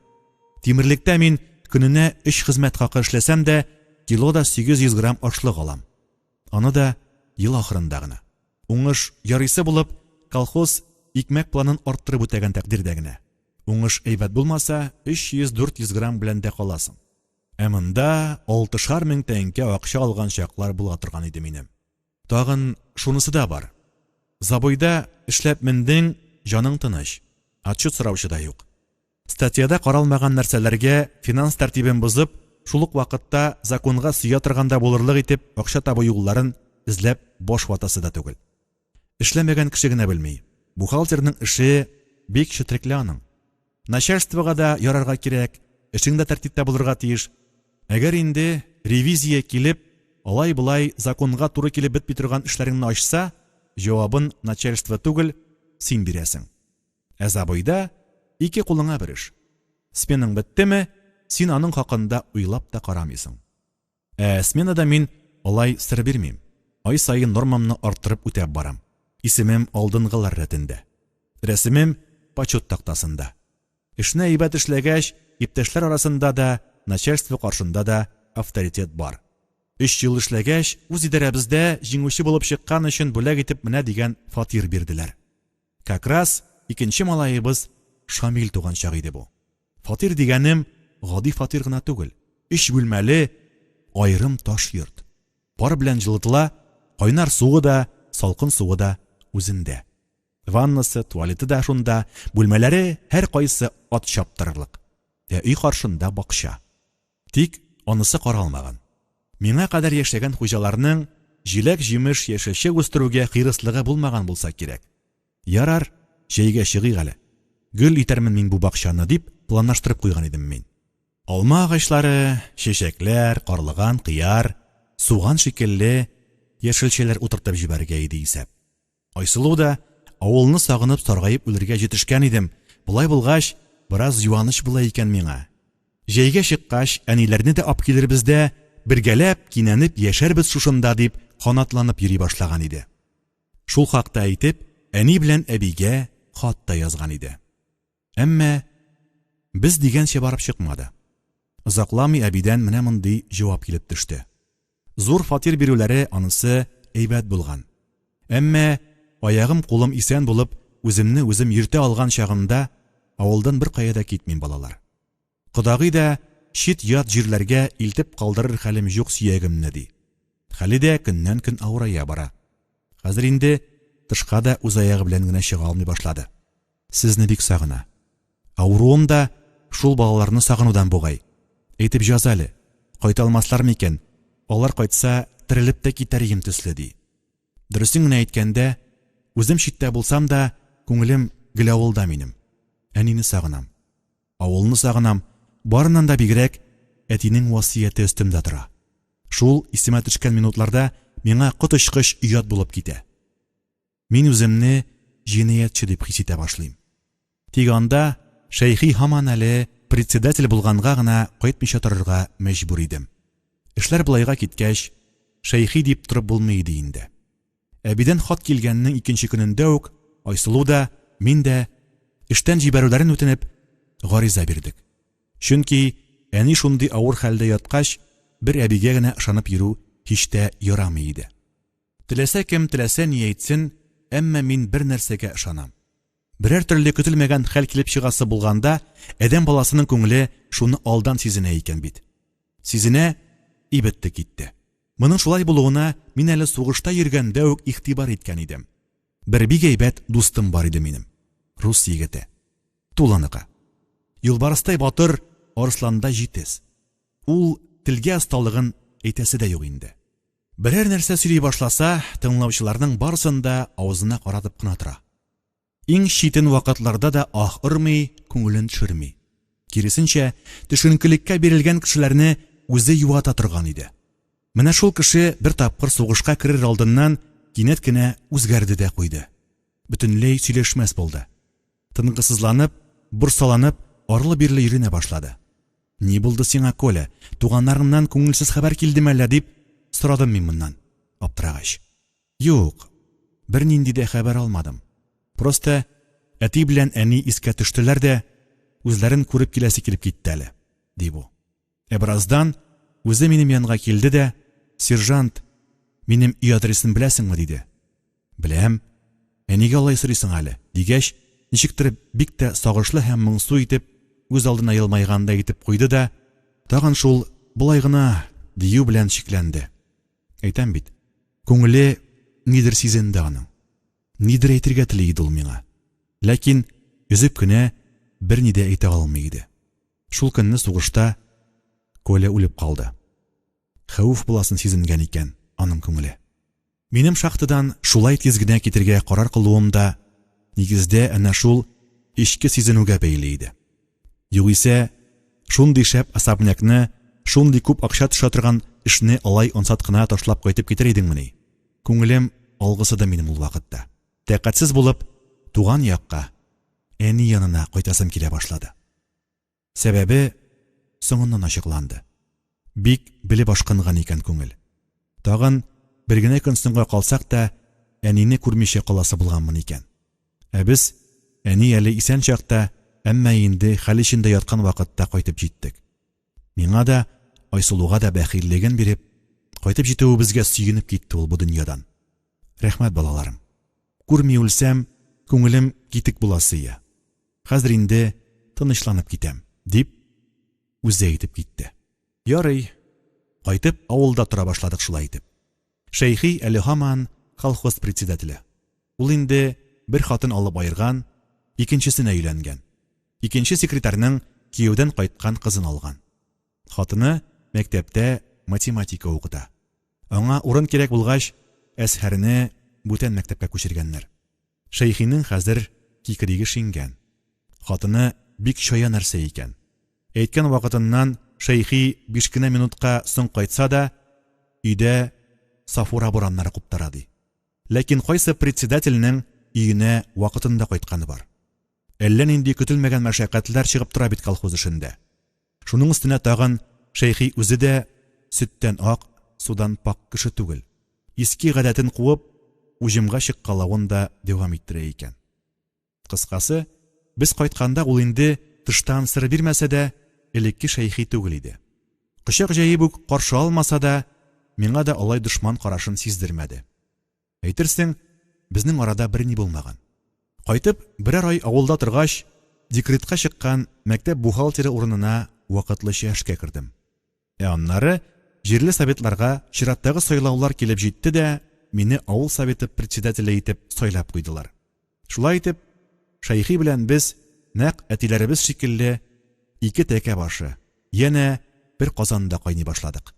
Тимерлектә мин көненә 3 хезмәт хакы эшләсәм дә, килода 800 грамм ашлык алам. Аны да ел ахырында гына. Уңыш ярыйсы булып, колхоз икмәк планын арттырып үтәгән тәкъдирдә генә. Уңыш әйбәт булмаса, 300-400 грамм белән дә каласың. Ә монда алтышар мең тәңкә акча алган чаклар була торган иде минем. Тагын шунысы да бар. Забойда эшләп мендең, җаның тыныч. Отчет сораучы да юк. Статьяда каралмаган нәрсәләргә финанс тәртибен бозып, шул ук вакытта законга сыя торган да булырлык итеп акча табу юлларын эзләп баш ватасы да түгел. Эшләмәгән кеше генә белми. Бухгалтерның эше бик четрекле аның. Начальствога да ярарга кирәк, эшең дә тәртиптә булырга тиеш. Әгәр инде ревизия килеп, алай-болай законга туры килеп бетми торган эшләреңне ачса, җавабын начальство түгел, син бирәсең. Ә забойда ике кулыңа бер эш. Сменаң беттеме, син аның хакында уйлап та карамыйсың. Ә сменада мин алай сер бирмим. Ай саен нормамны арттырып үтәп барам. Исемем алдынгылар рәтендә. Рәсемем почет тактасында. Эшне әйбәт эшләгәч, иптәшләр арасында да, начальство каршында да авторитет бар. Өч ел эшләгәч, үз идарәбездә җиңүче булып чыккан өчен бүләк итеп менә дигән фатир бирделәр. Как раз икенче малаебыз Шамил туган чак иде бу. Фатир дигәнем гади фатир гына түгел, өч бүлмәле аерым таш йорт. Пар белән җылытыла, кайнар суы да, салкын суы да үзендә. Ваннасы, туалеты да шунда, бүлмәләре һәркайсы ат чаптырырлык. Ә өй каршында бакча. Тик анысы каралмаган. Миңа кадәр яшәгән хуҗаларның җиләк-җимеш, яшелчә үстерүгә хирыслыгы булмаган булса кирәк. Ярар, җәйгә чыгыйк әле. Гөл итәрмен мин бу бакчаны, дип планлаштырып куйган идем мин. Алма агачлары, чәчәкләр, карлыган, кыяр, суган шикелле яшелчәләр утыртып җибәрергә иде исәп. Айсылу да, авылны сагынып саргаеп үлергә җитешкән идем, болай булгач, бераз юаныч була икән миңа. Җәйгә чыккач, әниләрне дә апкилербез дә, бергәләп, кинәнеп яшәрбез шушында, дип канатланып йөри башлаган иде. Шул хакта әйтеп, әни белән әбигә хат та язган иде. Әмма без дигәнчә барып чыкмады. Озакламый әбидән менә мондый җавап килеп төште. Зур фатир бирүләре анысы әйбәт булган. Әмма аягым-кулым исән булып, үземне үзем йөртә алган чагымда авылдан беркая да китмим, балалар. Кодагый да чит-ят җирләргә илтеп калдырыр хәлем җук сөягемне, ди. Хәле дә көннән-көн авырая бара. Хәзер инде тышка да үз аягы белән генә чыга алмый башлады. Сезне бик сагына. Авыруым да шул балаларны сагынудан бугай. Әйтеп җаз әле, кайта алмаслар микән, алар кайтса, терелеп тә китәр ием төсле, ди. Дөресен генә әйткәндә, үзем читтә булсам да, күңелем гел авылда минем. Әнине сагынам. Авылны сагынам, барыннан да бигрәк, әтинең васыяте өстемдә тора. Шул исемә төшкән минутларда миңа коточкыч оят булып китә. Мин үземне җинаятьче дип хис итә башлыйм. Тик анда Шәйхи һаман әле председатель булганга гына кайтмыйча торырга мәҗбүр идем. Эшләр болайга киткәч, Шәйхи дип торып булмый иде инде. Әбидән хат килгәннең икенче көнендә үк Айсылу да, мин дә, эштән җибәрүләрен үтенеп, гариза бирдек. Чөнки әни шундый авыр хәлдә яткач, бер әбигә генә ышанып йөрү һич тә ярамый иде. Теләсә кем теләсә ни әйтсен, әмма мин бер нәрсәгә ышанам. Берәр төрле көтелмәгән хәл килеп чыгасы булганда, адәм баласының күңеле шуны алдан сизенә икән бит. Сизенә, и бетте китте. Моның шулай булуына мин әле сугышта йөргәндә үк игътибар иткән идем. Бер бик әйбәт дустым бар иде минем. Рус егете. Туланыкы. Юлбарыстай батыр, арысландай җитез. Ул телгә осталыгын әйтәсе дә юк инде. Берәр нәрсә сөйли башласа, тыңлаучыларның барысын да авызына каратып кына тора. Иң читен вакытларда да аһ ормый, күңелен төшерми. Киресенчә, төшенкелеккә бирелгән кешеләрне үзе юата торган иде. Менә шул кеше бер тапкыр сугышка керер алдыннан кинәт кенә үзгәрде дә куйды. Бөтенләй сөйләшмәс булды. Тынгысызланып, борсаланып, арлы-бирле йөренә башлады. Ни булды сиңа, Коля, туганнарыңнан күңелсез хәбәр килдеме әллә, дип сорадым мин моннан, аптырагач. Юк, бернинди дә хәбәр алмадым. Просто әти белән әни искә төштеләр дә, үзләрен күреп киләсе килеп китте әле, ди бу. Ә бераздан үзе минем янга килде дә, Сержант, минем өй адресын беләсеңме, диде. Беләм. Ә нигә алай сорыйсың әле? дигәч, Ничектер бик тә сагышлы һәм моңсу итеп, үз алдына елмайгандай итеп куйды да, тагын шул болай гына дию белән чикләнде. Әйтәм бит, күңеле нидер сизенде аның. Нидер әйтергә тели иде ул миңа. Ләкин өзеп кенә берни дә әйтә алмый иде. Шул көнне сугышта Коля үлеп калды. Хәвеф буласын сизенгән икән аның күңеле. Минем шахтадан шулай тиз генә китергә карар кылуым да нигездә әнә шул эчке сизенүгә бәйле иде. Югыйсә, шундый шәп особнякны, шундый күп акча төшә торган эшне алай ансат кына ташлап кайтып китер идеңмени? Күңелем алгысыды минем ул вакытта. Тәкатьсез булып, туган якка, әни янына кайтасым килә башлады. Сәбәбе соңыннан ачыкланды. Бик белеп ашкынган икән күңел. Тагын бер генә көн соңга калсак та, әнине күрмичә каласы булганмын икән. Ә без, әни әле исән чакта, әмма инде хәл эчендә яткан вакытта кайтып җиттек. Миңа да, Айсылуга да бәхиллеген биреп, кайтып җитүебезгә сөенеп китте ул бу дөньядан. Рәхмәт, балаларым. Күрми үлсәм, күңелем китек буласы ия. Хәзер инде тынычланып китәм, дип, үзе әйтеп китте. Ярый, кайтып авылда тора башладык шулай итеп. Шәйхи әле һаман колхоз председателе. Ул инде бер хатын алып аерган, икенчесенә өйләнгән. Икенче секретарьның кияүдән кайткан кызын алган. Хатыны мәктәптә математика укыта. Аңа урын кирәк булгач, Әзһәрне бүтән мәктәпкә күчергәннәр. Шәйхинең хәзер кикриге шиңгән. Хатыны бик чая нәрсә икән. Әйткән вакытыннан Шәйхи биш кенә минутка соң кайтса да, өйдә Сафура бураннары куптара, ди. Ләкин кайсы председательнең өенә вакытында кайтканы бар? Әллә нинди көтелмәгән мәшәкатьләр чыгып тора бит колхоз эшендә. Шуның өстенә тагын Шәйхи үзе дә сөттән ак, судан пакь кеше түгел. Иске гадәтен куып, уҗымга чыккалавын да дәвам иттерә икән. Кыскасы, без кайтканда ул инде тыштан сер бирмәсә дә, элекке Шәйхи түгел иде. Кочак җәеп үк каршы алмаса да, миңа да алай дошман карашын сиздермәде. Әйтерсең, безнең арада берни булмаган. Кайтып, берәр ай авылда торгач, декретка чыккан мәктәп бухгалтеры урынына вакытлыча эшкә кердем. Ә аннары җирле советларга чираттагы сайлаулар килеп җитте дә, мине авыл советы председателе итеп сайлап куйдылар. Шулай итеп, Шәйхи белән без, нәкъ әтиләребез шикелле, ике тәкә башы, янә бер казанда кайный башладык.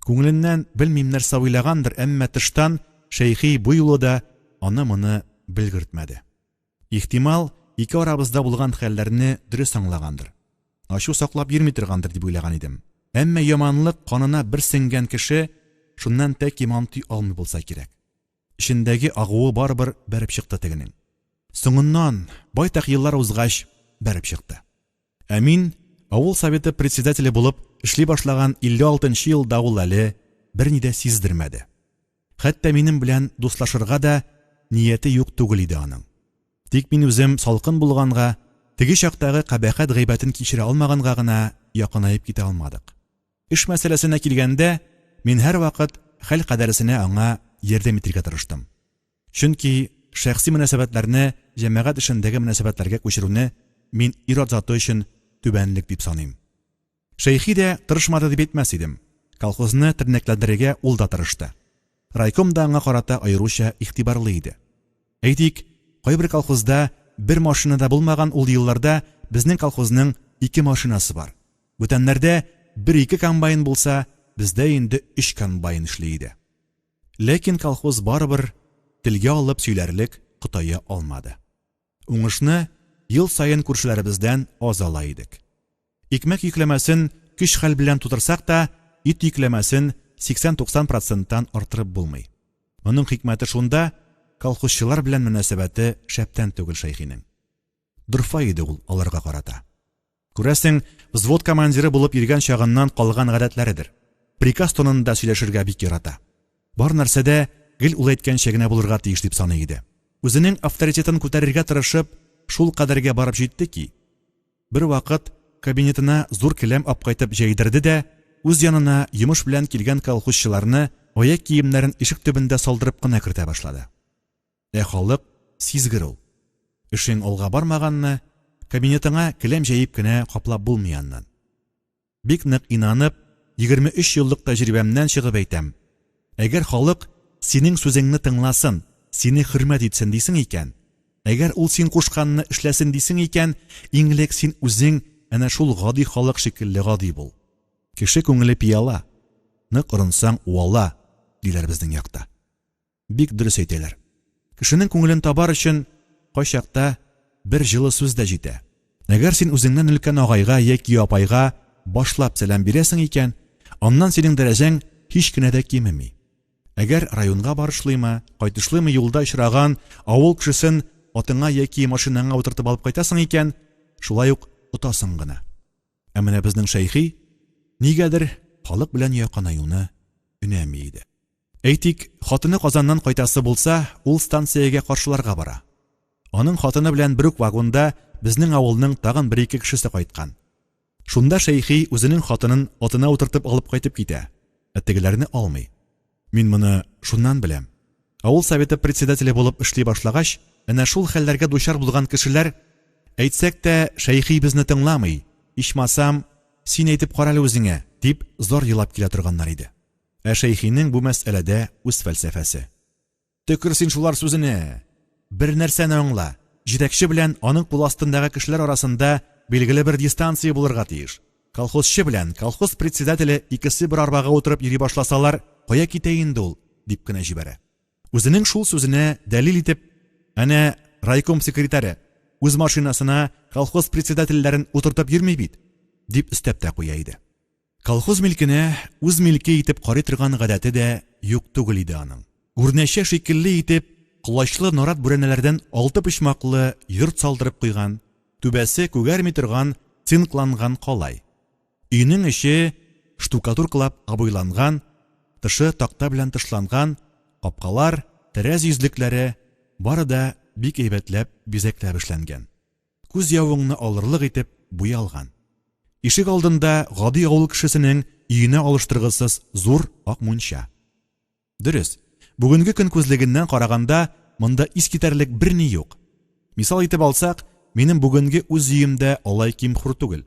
Күңеленнән белмим нәрсә уйлагандыр, әмма тыштан Шәйхи бу юлы да аны-моны белгертмәде. Ихтимал, ике арабызда булган хәлләрне дөрес аңлагандыр. Ачу саклап йөрми торгандыр дип уйлаган идем. Әмма яманлык канына бер сеңгән кеше шуннан тәки мантый алмый булса кирәк. Эчендәге агуы барыбер бәреп чыкты тегенең. Соңыннан, байтак еллар узгач, бәреп чыкты. Ә мин авыл советы председателе булып эшли башлаган 56 нчы елда ул әле берни дә сиздермәде. Хәтта минем белән дуслашырга да нияте юк түгел иде аның. Тик мин үзем салкын булганга, теге чактагы кабахәт гайбәтен кичерә алмаганга гына якынаеп китә алмадык. Эш мәсьәләсенә килгәндә, мин һәрвакыт хәл кадәресенә аңа ярдәм итергә тырыштым. Чөнки шәхси мөнәсәбәтләрне җәмәгать эшендәге мөнәсәбәтләргә күчерүне мин ир-ат заты өчен түбәнлек дип саныйм. Шәйхи дә тырышмады дип әйтмәс идем. Колхозны тернәкләндерергә ул да тырышты. Райком да аңа карата аеруча игътибарлы иде. Әйтик, кайбер колхозда бер машина да булмаган ул елларда безнең колхозның ике машинасы бар. Бүтәннәрдә бер-ике комбайн булса, бездә инде өч комбайн эшли иде. Ләкин колхоз барыбер телгә алып сөйләрлек котая алмады. Уңышны ел саен күршеләребездән аз ала идек. Икмәк йөкләмәсен көч-хәл белән тутырсак та, ит йөкләмәсен 80-90 проценттан арттырып булмый. Моның хикмәте шунда, колхозчылар белән мөнәсәбәте шәптән түгел Шәйхинең. Дорфа иде ул аларга карата. Күрәсең, взвод командиры булып йөргән чагыннан калган гадәтләредер. Приказ тонында сөйләшергә бик ярата. Бар нәрсә дә гел ул әйткәнчә генә булырга тиеш дип саный иде. Үзенең авторитетын күтәрергә тырышып, шул кадәргә барып җитте ки, бервакыт кабинетына зур келәм апкайтып җәйдерде дә, үз янына йомыш белән килгән колхозчыларны аяк киемнәрен ишек төбендә салдырып кына кертә башлады. Ә халык сизгер ул. Эшең алга бармаганны кабинетыңа келәм җәеп кенә каплап булмый аннан. Бик нык инанып, 23 еллык тәҗрибәмнән чыгып әйтәм, әгәр халык синең сүзеңне тыңласын, сине хөрмәт итсен дисең икән, әгәр ул син кушканны эшләсен дисең икән, иң элек син үзең әнә шул гади халык шикелле гади бул. Кеше күңеле пыяла, нык орынсаң уала, диләр безнең якта. Бик дөрес әйтәләр. Кешенең күңелен табар өчен кайчакта бер җылы сүз дә җитә. Әгәр син үзеңнән өлкән агайга яки апайга башлап сәлам бирәсең икән, аннан синең дәрәҗәң һич кенә дә кимеми. Әгәр районга барышлыймы, кайтышлыймы юлда очраган авыл кешесен атыңа яки машинаңа утыртып алып кайтасың икән, шулай ук отасың гына. Ә менә безнең Шәйхи нигәдер халык белән якынаюны өнәми иде. Әйтик, хатыны Казаннан кайтасы булса, ул станциягә каршыларга бара. Аның хатыны белән бер үк вагонда безнең авылның тагын бер-ике кешесе кайткан. Шунда Шәйхи үзенең хатынын атына утыртып алып кайтып китә, ә тегеләрне алмый. Мин моны шуннан беләм. Авыл советы председателе булып эшли башлагач, әнә шул хәлләргә дучар булган кешеләр, Әйтсәк тә, Шәйхи безне тыңламый, ичмасам, син әйтеп кара әле үзеңә, дип зар елап килә торганнар иде. Ә Шәйхинең бу мәсьәләдә үз фәлсәфәсе. Төкер син шулар сүзенә! Бер нәрсәне аңла, җитәкче белән аның кул астындагы кешеләр арасында билгеле бер дистанция булырга тиеш. Колхозчы белән колхоз председателе икесе бер арбага утырып йөри башласалар, кая китә инде ул, дип кенә җибәрә. Үзенең шул сүзенә дәлил итеп, әнә райком секретаре үз машинасына колхоз председательләрен утыртып йөрми бит, дип өстәп тә куя иде. Колхоз милкенә үз милке итеп карый торган гадәте дә юк түгел иде аның. Үрнәчә шикелле итеп, колачлы нарат бүрәнәләрдән алтыпочмаклы йорт салдырып куйган, түбәсе күгәрми торган цинкланган калай. Өйнең эче штукатуркалап обойланган, тышы такта белән тышланган, капкалар, тәрәз йөзлекләре, бары да бик әйбәтләп бизәкләп эшләнгән. Күз явыңны алырлык итеп буялган. Ишек алдында гади авыл кешесенең өенә алыштыргысыз зур ак мунча. Дөрес, бүгенге көн күзлегеннән караганда, монда искитәрлек берни юк. Мисал итеп алсак, минем бүгенге үз өем дә алай ким-хур түгел.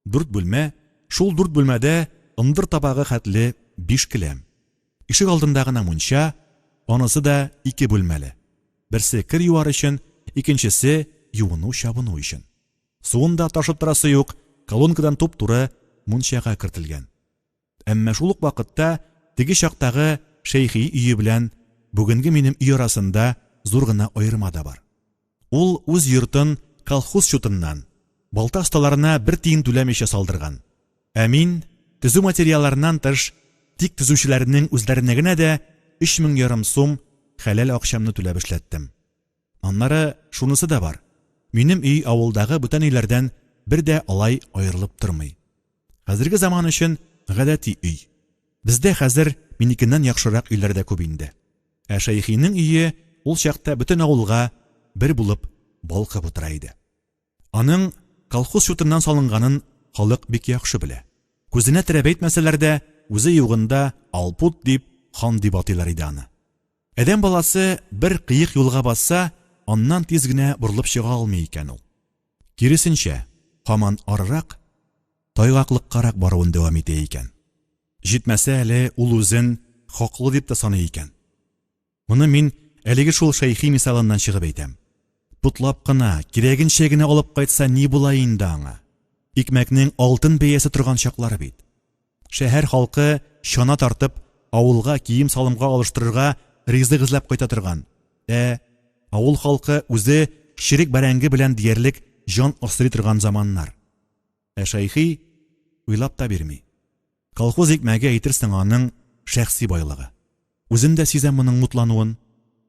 Дүрт бүлмә, шул дүрт бүлмәдә ындыр табагы хәтле биш келәм. Ишек алдында гына мунча, анысы да ике бүлмәле. Берсе кер юар өчен, икенчесе юыну-чабыну өчен. Суын да ташып торасы юк, колонкадан туп-туры мунчага кертелгән. Әмма шул ук вакытта теге чактагы Шәйхи өе белән бүгенге минем өй арасында зур гына аерма да бар. Ул үз йортын колхоз чутыннан, балта осталарына бер тиен түләмичә салдырган. Ә мин, төзү материалларыннан тыш, тик төзүчеләрнең үзләренә генә дә өч мең ярым сум хәләл акчамны түләп эшләттем. Аннары шунысы да бар, минем өй авылдагы бүтән өйләрдән бер дә алай аерылып тормый. Хәзерге заман өчен гадәти өй. Бездә хәзер минекеннән яхшырак өйләр дә күп инде. Ә Шәйхинең өе ул чакта бөтен авылга бер булып балкып утыра иде. Аның колхоз чутыннан салынганын халык бик яхшы белә. Күзенә терәп әйтмәсәләр дә, үзе югында алпут дип, хан дип атыйлар иде аны. Адәм баласы бер кыек юлга басса, аннан тиз генә борылып чыга алмый икән ул. Киресенчә, һаман арырак, тайгаклыккарак баруын дәвам итә икән. Җитмәсә әле ул үзен хаклы дип тә саный икән. Моны мин әлеге шул Шәйхи мисалыннан чыгып әйтәм. Потлап кына, кирәгенчә генә алып кайтса ни була инде аңа? Икмәкнең алтын бәясе торган чаклары бит. Шәһәр халкы чана тартып, авылга кием-салымга алыштырырга ризык эзләп кайта торган. Ә авыл халкы үзе черек бәрәңге белән диярлек җан асрый торган заманнар. Ә Шәйхи уйлап та бирми. Колхоз икмәге әйтерсең аның шәхси байлыгы. Үзем дә сизәм моның мутлануын,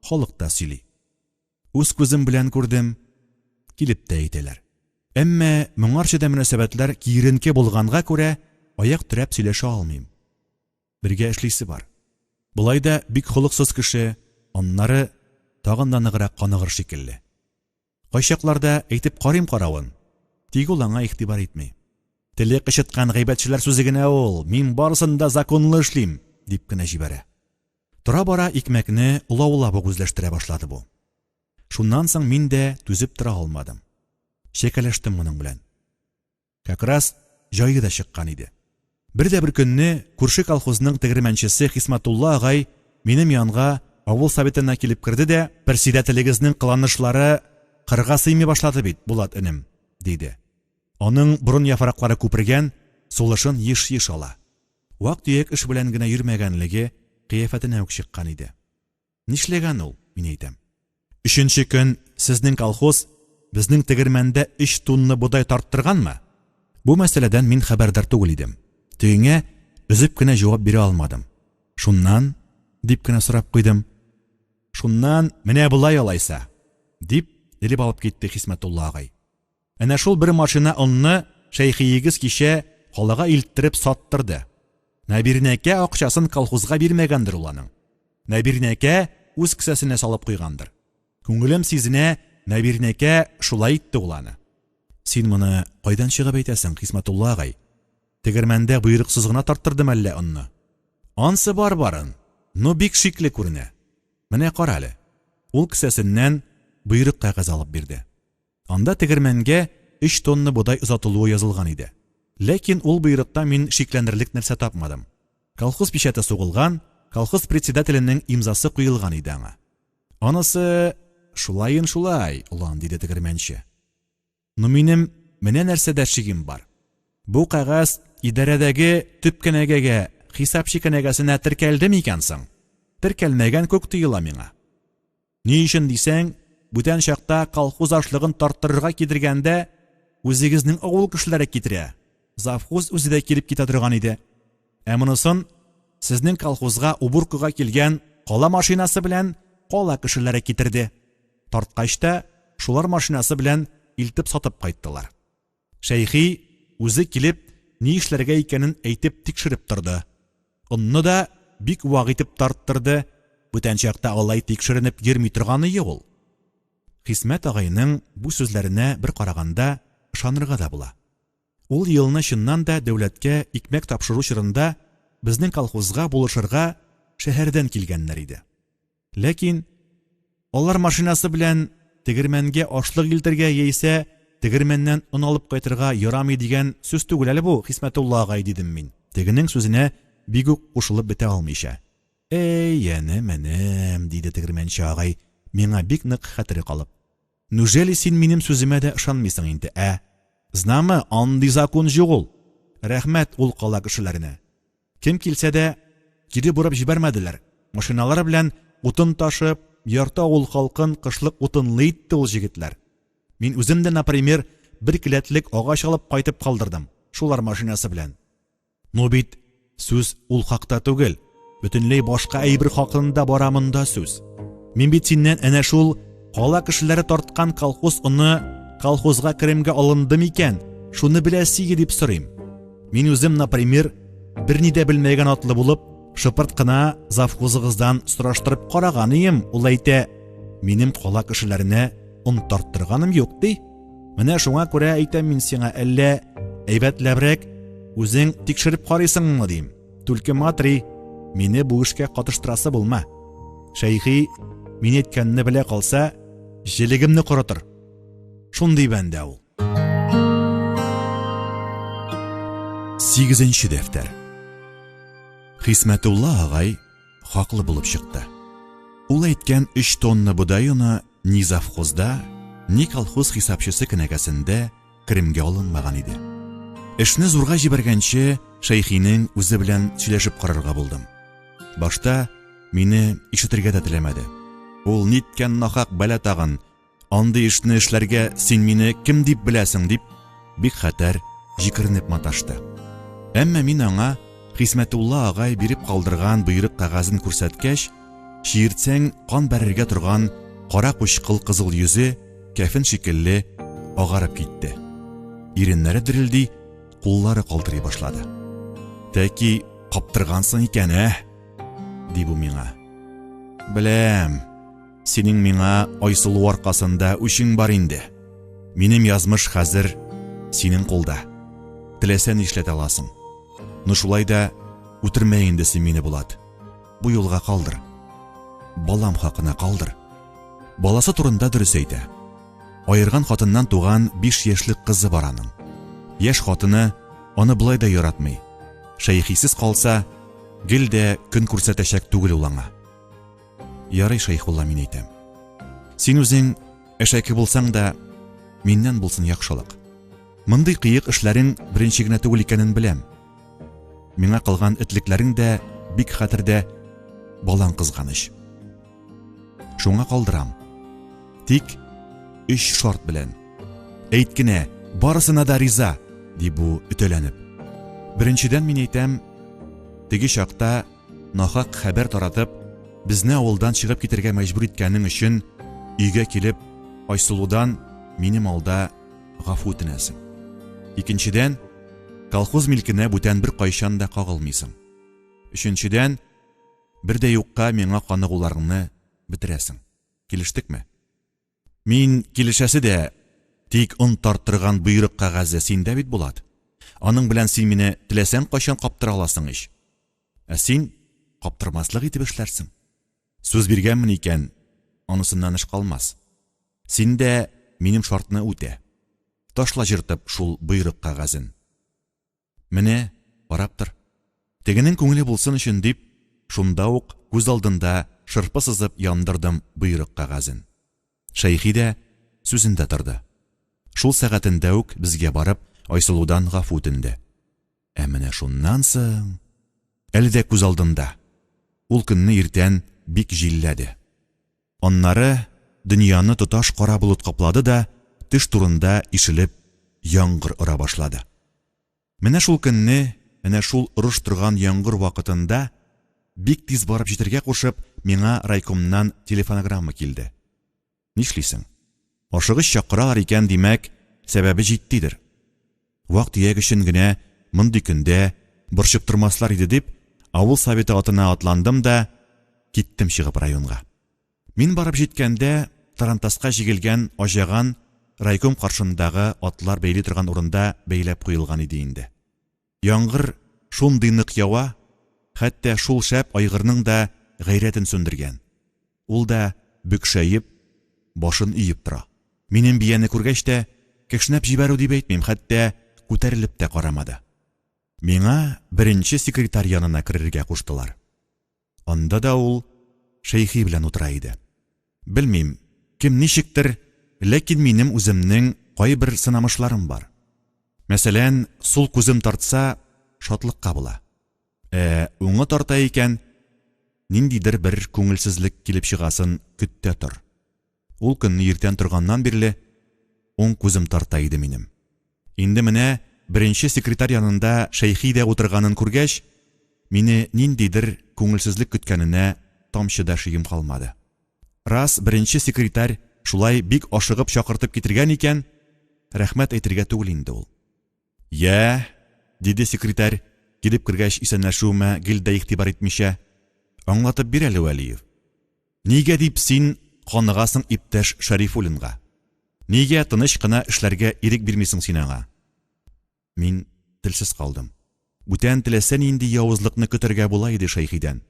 халык та сөйли. Үз күзем белән күрдем, килеп тә әйтәләр. Әмма моңарчы да мөнәсәбәтләр киеренке булганга күрә, аяк терәп сөйләшә алмыйм. Бергә эшлисе бар. Болай да бик холыксыз кеше, аннары тагын да ныграк каныгыр шикелле. Кайчакларда әйтеп карыйм каравын, тик ул аңа игътибар итми. Теле кычыткан гайбәтчеләр сүзе генә ул, мин барысын да законлы эшлим, дип кенә җибәрә. Тора-бара икмәкне олаулап ук үзләштерә башлады бу. Шуннан соң мин дә түзеп тора алмадым. Чәкәләштем моның белән. Как раз җае да чыккан иде. Бер дә бер көнне күрше колхозның тегермәнчесе Хисмәтулла агай минем янга авыл советына килеп керде дә, Персидәтелегезнең кыланышлары кырга сыймый башлады бит, Булат энем, диде. Аның борын яфраклары күпергән, сулышын еш-еш ала. Вак-төяк эш белән генә йөрмәгәнлеге кыяфәтенә үк чыккан иде. Нишләгән ул, мин әйтәм. Өченче көн сезнең колхоз безнең тегермәндә өч тунна бодай тарттырганмы? Бу мәсьәләдән мин хәбәрдар түгел идем. Тегеңә өзеп кенә җавап бирә алмадым. Шуннан? дип кенә сорап куйдым. Шуннан менә болай алайса, дип элеп алып китте Хисмәтулла агай. Әнә шул бер машина онны Шәйхиегез кичә калага илттереп саттырды. Нәбирнәкә акчасын колхозга бирмәгәндер ул аның. Нәбирнәкә үз кесәсенә салып куйгандыр. Күңелем сизенә, Нәбирнәкә шулай итте ул аны. Син моны кайдан чыгып әйтәсең, Хисмәтулла агай? Тегермәндә боерыксыз гына тарттырдым әллә онны? Ансы бар барын, но бик шикле күренә. Менә кара әле. Ул кесәсеннән боерык кәгазе алып бирде. Анда тегермәнгә өч тонна бодай озатылуы язылган иде. Ләкин ул боерыкта мин шикләнерлек нәрсә тапмадым. Колхоз пичәте сугылган, колхоз председателенең имзасы куелган иде аңа. Анысы шулаен шулай, олан, диде тегермәнче. Но минем менә нәрсәдә шигем бар. Бу кәгазь идарәдәге төп кенәгәгә, хисапчы кенәгәсенә теркәлде микән соң? Теркәлмәгән күк тоела миңа. Ни өчен дисәң, бүтән чакта колхоз ашлыгын тарттырырга кидергәндә, үзегезнең авыл кешеләре китерә, завхоз үзе дә килеп китә торган иде. Ә монысын сезнең колхозга уборкага килгән кала машинасы белән кала кешеләре китерде. Тарткач та, шулар машинасы белән илтеп сатып кайттылар. Шәйхи үзе килеп, ни эшләргә икәнен әйтеп тикшереп торды. Онны да бик вак итеп тарттырды, бүтән чакта алай тикшеренеп йөрми торганые ул. Хисмәт агайның бу сүзләренә бер караганда ышанырга да була. Ул елны чыннан да дәүләткә икмәк тапшыру чорында безнең колхозга булышырга шәһәрдән килгәннәр иде. Ләкин алар машинасы белән тегермәнгә ашлык илтергә яисә тегермәннән он алып кайтырга ярамый дигән сүз түгел әле бу, Хисмәтулла агай, дидем мин, тегенең сүзенә бик үк кушылып бетә алмыйча. Әй, энем, энем, диде тегермәнче агай, миңа бик нык хәтере калып. Нүжәли син минем сүземә дә ышанмыйсың инде, ә? Знамы, андый закун җук ул. Рәхмәт ул кала кешеләренә. Кем килсә дә, кире борып җибәрмәделәр. Машиналар белән утын ташып, ярты авыл халкын кышлык утынлы итте ул җегетләр. Мин үзем дә, например, бер келәтлек агач алып кайтып калдырдым, шулар машинасы белән. Ну бит, сүз ул хакта түгел, бөтенләй башка әйбер хакында бара монда сүз. Мин бит синнән әнә шул кала кешеләре тарткан колхоз оны колхозга керемгә алынды микән, шуны беләсие дип сорыйм. Мин үзем, например, берни дә белмәгән атлы булып, шыпырт кына завхозыгыздан сораштырып караган ием, ул әйтә, минем кала кешеләренә он тарттырганым юк, ди. Менә шуңа күрә әйтәм мин сиңа, әллә әйбәтләбрәк үзең тикшереп карыйсыңмы, дим. Түлке матри, мине бу эшкә катыштырасы булма. Шәйхи мин әйткәнне белә калса, җелегемне корытыр. Шундый бәндә ул. Сигезенче дәфтәр. Хисмәтулла агай хаклы булып чыкты. Ул әйткән өч тонна бодай оны ни завхозда, ни колхоз хисапчысы кенәгәсендә керемгә алынмаган иде. Эшне зурга җибәргәнче, Шәйхинең үзе белән сөйләшеп карарга булдым. Башта мине ишетергә дә теләмәде. Ул ниткән нахак бәла тагын, Андый эшне эшләргә син мине кем дип беләсең, дип, бик хәтәр җикеренеп маташты. Әмма мин аңа Хисмәтулла агай биреп калдырган боерык кәгазен күрсәткәч, чиертсәң кан бәрергә торган кара кучкыл кызыл йөзе кәфен шикелле агарып китте. Иреннәре дерелди, куллары калтырый башлады. Тәки каптыргансың икән, ә? ди бу миңа. Беләм, Синең миңа Айсылу аркасында үчең бар инде. Минем язмыш хәзер синең кулда. Теләсә нишләтә аласың. Ну шулай да үтермә инде син мине, Булат. Бу юлга калдыр. Балам хакына калдыр. Баласы турында дөрес әйтә. Аерган хатыннан туган 5 яшьлек кызы бар аның. Яшь хатыны аны болай да яратмый. Шәйхисез калса, гел дә көн күрсәтәчәк түгел ул аңа. Ярый, Шәйхулла, мин әйтәм. Син үзең әшәке булсаң да, миннән булсын яхшылык. Мондый кыек эшләрең беренче генә түгел икәнен беләм. Миңа кылган этлекләрең дә бик хәтердә, балаң кызганыч. Шуңа калдырам. Тик өч шарт белән. Әйт кенә, барысына да риза, ди бу өтәләнеп. Беренчедән мин әйтәм, теге чакта нахак хәбәр таратып, безне авылдан чыгып китәргә мәҗбүр иткәнең өчен өйгә килеп, Айсылудан минем алда гафу үтенәсең. Икенчедән, колхоз милкенә бүтән беркайчан да кагылмыйсың. Өченчедән, бер дә юкка миңа каныгуларыңны бетерәсең. Килештекме? Мин килешәсе дә, тик он тарттырган боерык кәгазе синдә бит, Булат. Аның белән син мине теләсәң кайчан каптыра аласың ич. Ә син каптырмаслык итеп эшләрсең. Сүз биргәнмен икән, анысыннан эш калмас. Син дә минем шартны үтә. Ташла җыртып шул боерык кәгазен. Менә, карап тор. Тегенең күңеле булсын өчен дип, шунда ук күз алдында шырпы сызып яндырдым боерык кәгазен. Шәйхи дә сүзендә торды. Шул сәгатендә үк безгә барып, Айсылудан гафу үтенде. Ә менә шуннан соң... Әле дә күз алдында. Ул көнне иртән бик җилләде. Аннары дөньяны тоташ кара болыт каплады да, төш турында ишелеп яңгыр ора башлады. Менә шул көнне, әнә шул орыш торган яңгыр вакытында, бик тиз барып җитәргә кушып, миңа райкомнан телефонограмма килде. Нишлисең? Ашыгыч чакыралар икән, димәк, сәбәбе җитдидер. Вак-төяк өчен генә мондый көндә борчып тормаслар иде дип, авыл советы атына атландым да, киттем чыгып районга. Мин барып җиткәндә, тарантаска җигелгән аҗаган райком каршындагы атлар бәйли торган урында бәйләп куелган иде инде. Яңгыр шундый нык ява, хәтта шул шәп айгырның да гайрәтен сүндергән. Ул да, бөкшәеп, башын иеп тора. Минем бияне күргәч тә, кешнәп җибәрү дип әйтмим, хәтта күтәрелеп тә карамады. Миңа беренче секретарь янына керергә куштылар. Анда да ул Шәйхи белән утыра иде. Белмим, кем ничектер, ләкин минем үземнең кайбер сынамышларым бар. Мәсәлән, сул күзем тартса, шатлыкка була. Ә уңы тарта икән, ниндидер бер күңелсезлек килеп чыгасын көт тә тор. Ул көнне иртән торганнан бирле уң күзем тарта иде минем. Инде менә беренче секретарь янында Шәйхи дә утырганын күргәч, мине ниндидер күңелсезлек көткәненә тамчы да шигем калмады. Рас беренче секретарь шулай бик ашыгып чакыртып китергән икән, рәхмәт әйтергә түгел инде ул. Йә, диде секретарь, килеп кергәч исәнләшүемә гел дә игътибар итмичә, аңлатып бир әле, Вәлиев. Нигә дип син каныгасың иптәш Шәрифуллинга? Нигә тыныч кына эшләргә ирек бирмисең син аңа? Мин телсез калдым. Бүтән теләсә нинди явызлыкны көтәргә була иде Шәйхидән.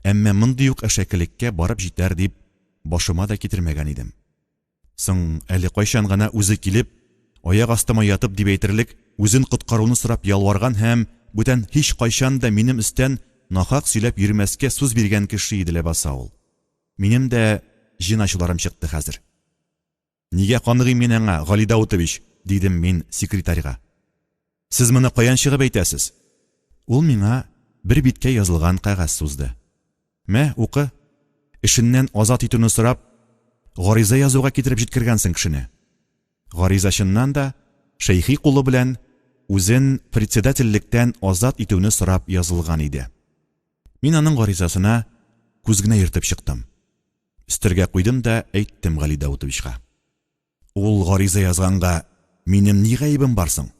Әмма мондый ук әшәкелеккә барып җитәр дип башыма да китермәгән идем. Соң, әле кайчан гына үзе килеп, аяк астыма ятып дип әйтерлек, үзен коткаруны сорап ялварган һәм бүтән һичкайчан да минем өстән нахак сөйләп йөрмәскә сүз биргән кеше иде ләбаса ул. Минем дә җен ачуларым чыкты хәзер. Нигә каныгыйм мин аңа, Гали Даутович? дидем мин секретарьга. Сез моны каян чыгып әйтәсез? Ул миңа бер биткә язылган кәгазь сузды. Мә, укы. Эшеннән азат итүне сорап, гариза язуга китереп җиткергәнсең кешене. Гариза чыннан да Шәйхи кулы белән үзен председательлектән азат итүне сорап язылган иде. Мин аның гаризасына күз генә йөртеп чыктым. Өстәлгә куйдым да әйттем Гали Даутовичка. Ул гариза язганга минем ни гаебем бар соң?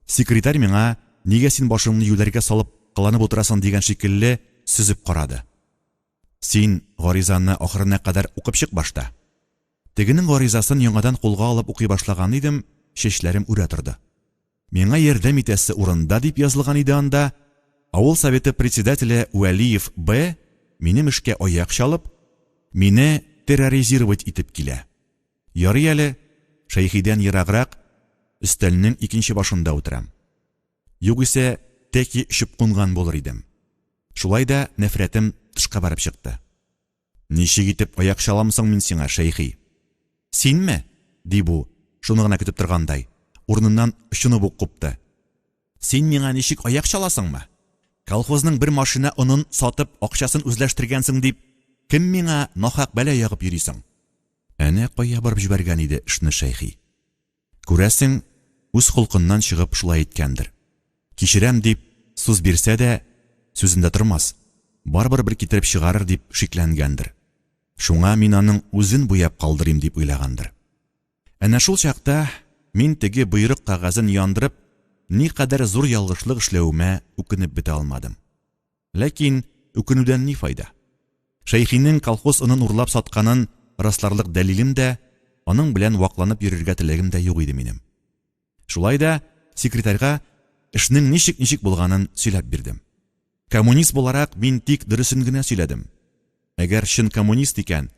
Секретарь миңа нигә син башыңны юләргә салып кыланып утырасың дигән шикелле сөзеп карады. Син гаризаны ахырына кадәр укып чык башта. Тегенең гаризасын яңадан кулга алып укый башлаган идем, чәчләрем үрә торды. Миңа ярдәм итәсе урында дип язылган иде анда, авыл советы председателе Вәлиев Б. минем эшкә аяк чалып, мине терроризировать итеп килә. Ярый әле, Шәйхидән ераграк, өстәлнең икенче башында утырам. Югыйсә, тәки очып кунган булыр идем. Шулай да нәфрәтем тышка барып чыкты. Ничек итеп аяк чалам соң мин сиңа, Шәйхи? Синме? ди бу, шуны гына көтеп торгандай, урыныннан очынып ук купты. Син миңа ничек аяк чаласыңмы? Колхозның бер машина онын сатып, акчасын үзләштергәнсең дип, кем миңа нахак бәла ягып йөри соң? Әнә кая барып җибәргән иде эшне Шәйхи. Күрәсең, үз холкыннан чыгып шулай иткәндер. Кичерәм дип сүз бирсә дә, сүзендә тормас, барыбер бер китереп чыгарыр дип шикләнгәндер. Шуңа мин аның үзен буяп калдырыйм дип уйлагандыр. Әнә шул чакта мин теге боерык кәгазен яндырып, никадәр зур ялгышлык эшләвемә үкенеп бетә алмадым. Ләкин үкенүдән ни файда? Шәйхинең колхоз онын урлап сатканын расларлык дәлилем дә, аның белән вакланып йөрергә теләгем дә юк иде минем. Шулай да секретарьга эшнең ничек-ничек булганын сөйләп бирдем. Коммунист буларак мин тик дөресен генә сөйләдем. Әгәр чын коммунист икән,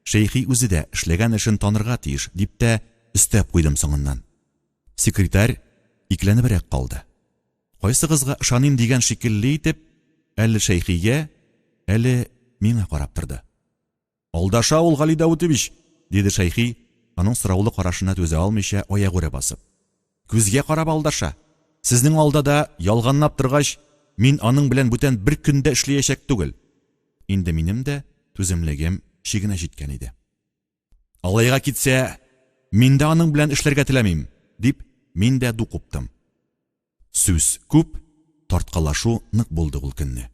Шәйхи үзе дә эшләгән эшен танырга тиеш, дип тә өстәп куйдым соңыннан. Секретарь икеләнебрәк калды. Кайсыгызга ышаныйм дигән шикелле итеп, әле Шәйхигә, әле миңа карап торды. Алдаша ул, Гали Даутович, диде Шәйхи, аның сораулы карашына түзә алмыйча аягүрә басып. Күзгә карап алдаша. Сезнең алда да ялганлап торгач, мин аның белән бүтән бер көн дә эшләячәк түгел. Инде минем дә түземлегем чигенә җиткән иде. Алайга китсә, мин дә аның белән эшләргә теләмим, дип, мин дә ду куптым. Сүз күп, тарткалашу нык булды ул көнне.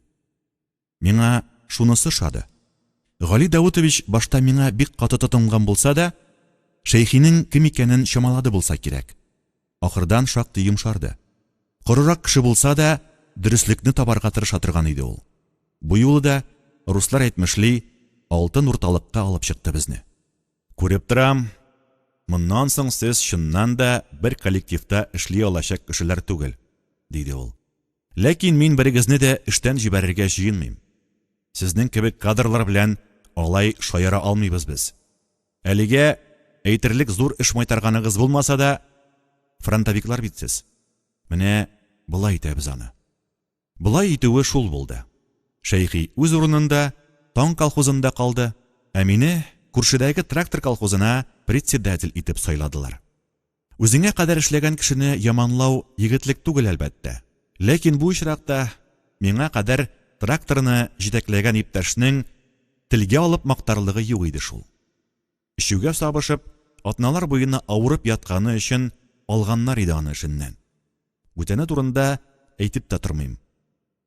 Миңа шунысы ошады. Гали Даутович башта миңа бик каты тотынган булса да, Шәйхинең кем икәнен чамалады булса кирәк. Ахырдан шактый йомшарды. Корырак кеше булса да, дөреслекне табарга тырыша торган иде ул. Бу юлы да, руслар әйтмешли, алтын урталыкка алып чыкты безне. Күреп торам, моннан соң сез чыннан да бер коллективта эшли алачак кешеләр түгел, диде ул. Ләкин мин берегезне дә эштән җибәрергә җыенмыйм. Сезнең кебек кадрлар белән алай шаяра алмыйбыз без. Әлегә әйтерлек зур эш майтарганыгыз булмаса да, фронтовиклар бит сез. Менә болай итәбез аны. Болай итүе шул булды. Шәйхи үз урынында, Таң колхозында калды, ә мине күршедәге Трактор колхозына председатель итеп сайладылар. Үзеңә кадәр эшләгән кешене яманлау егетлек түгел, әлбәттә. Ләкин бу очракта миңа кадәр тракторны җитәкләгән иптәшнең телгә алып мактарлыгы юк иде шул. Эчүгә сабышып, атналар буена авырып ятканы өчен алганнар иде аны эшеннән. Бүтәне турында әйтеп тә тормыйм.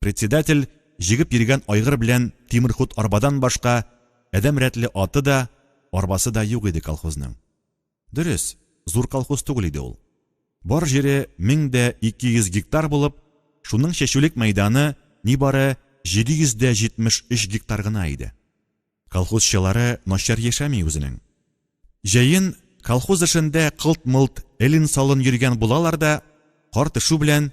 Председатель җигеп йөргән айгыр белән тимерхут арбадан башка адәм рәтле аты да, арбасы да юк иде колхозның. Дөрес, зур колхоз түгел иде ул. Бар җире 1200 гектар булып, шуның чәчүлек мәйданы нибары 773 гектар гына иде. Колхозчылары начар яшәми үзенең. Җәен колхоз эшендә кылт-мылт элен-салын йөргән булалар да, кар төшү белән,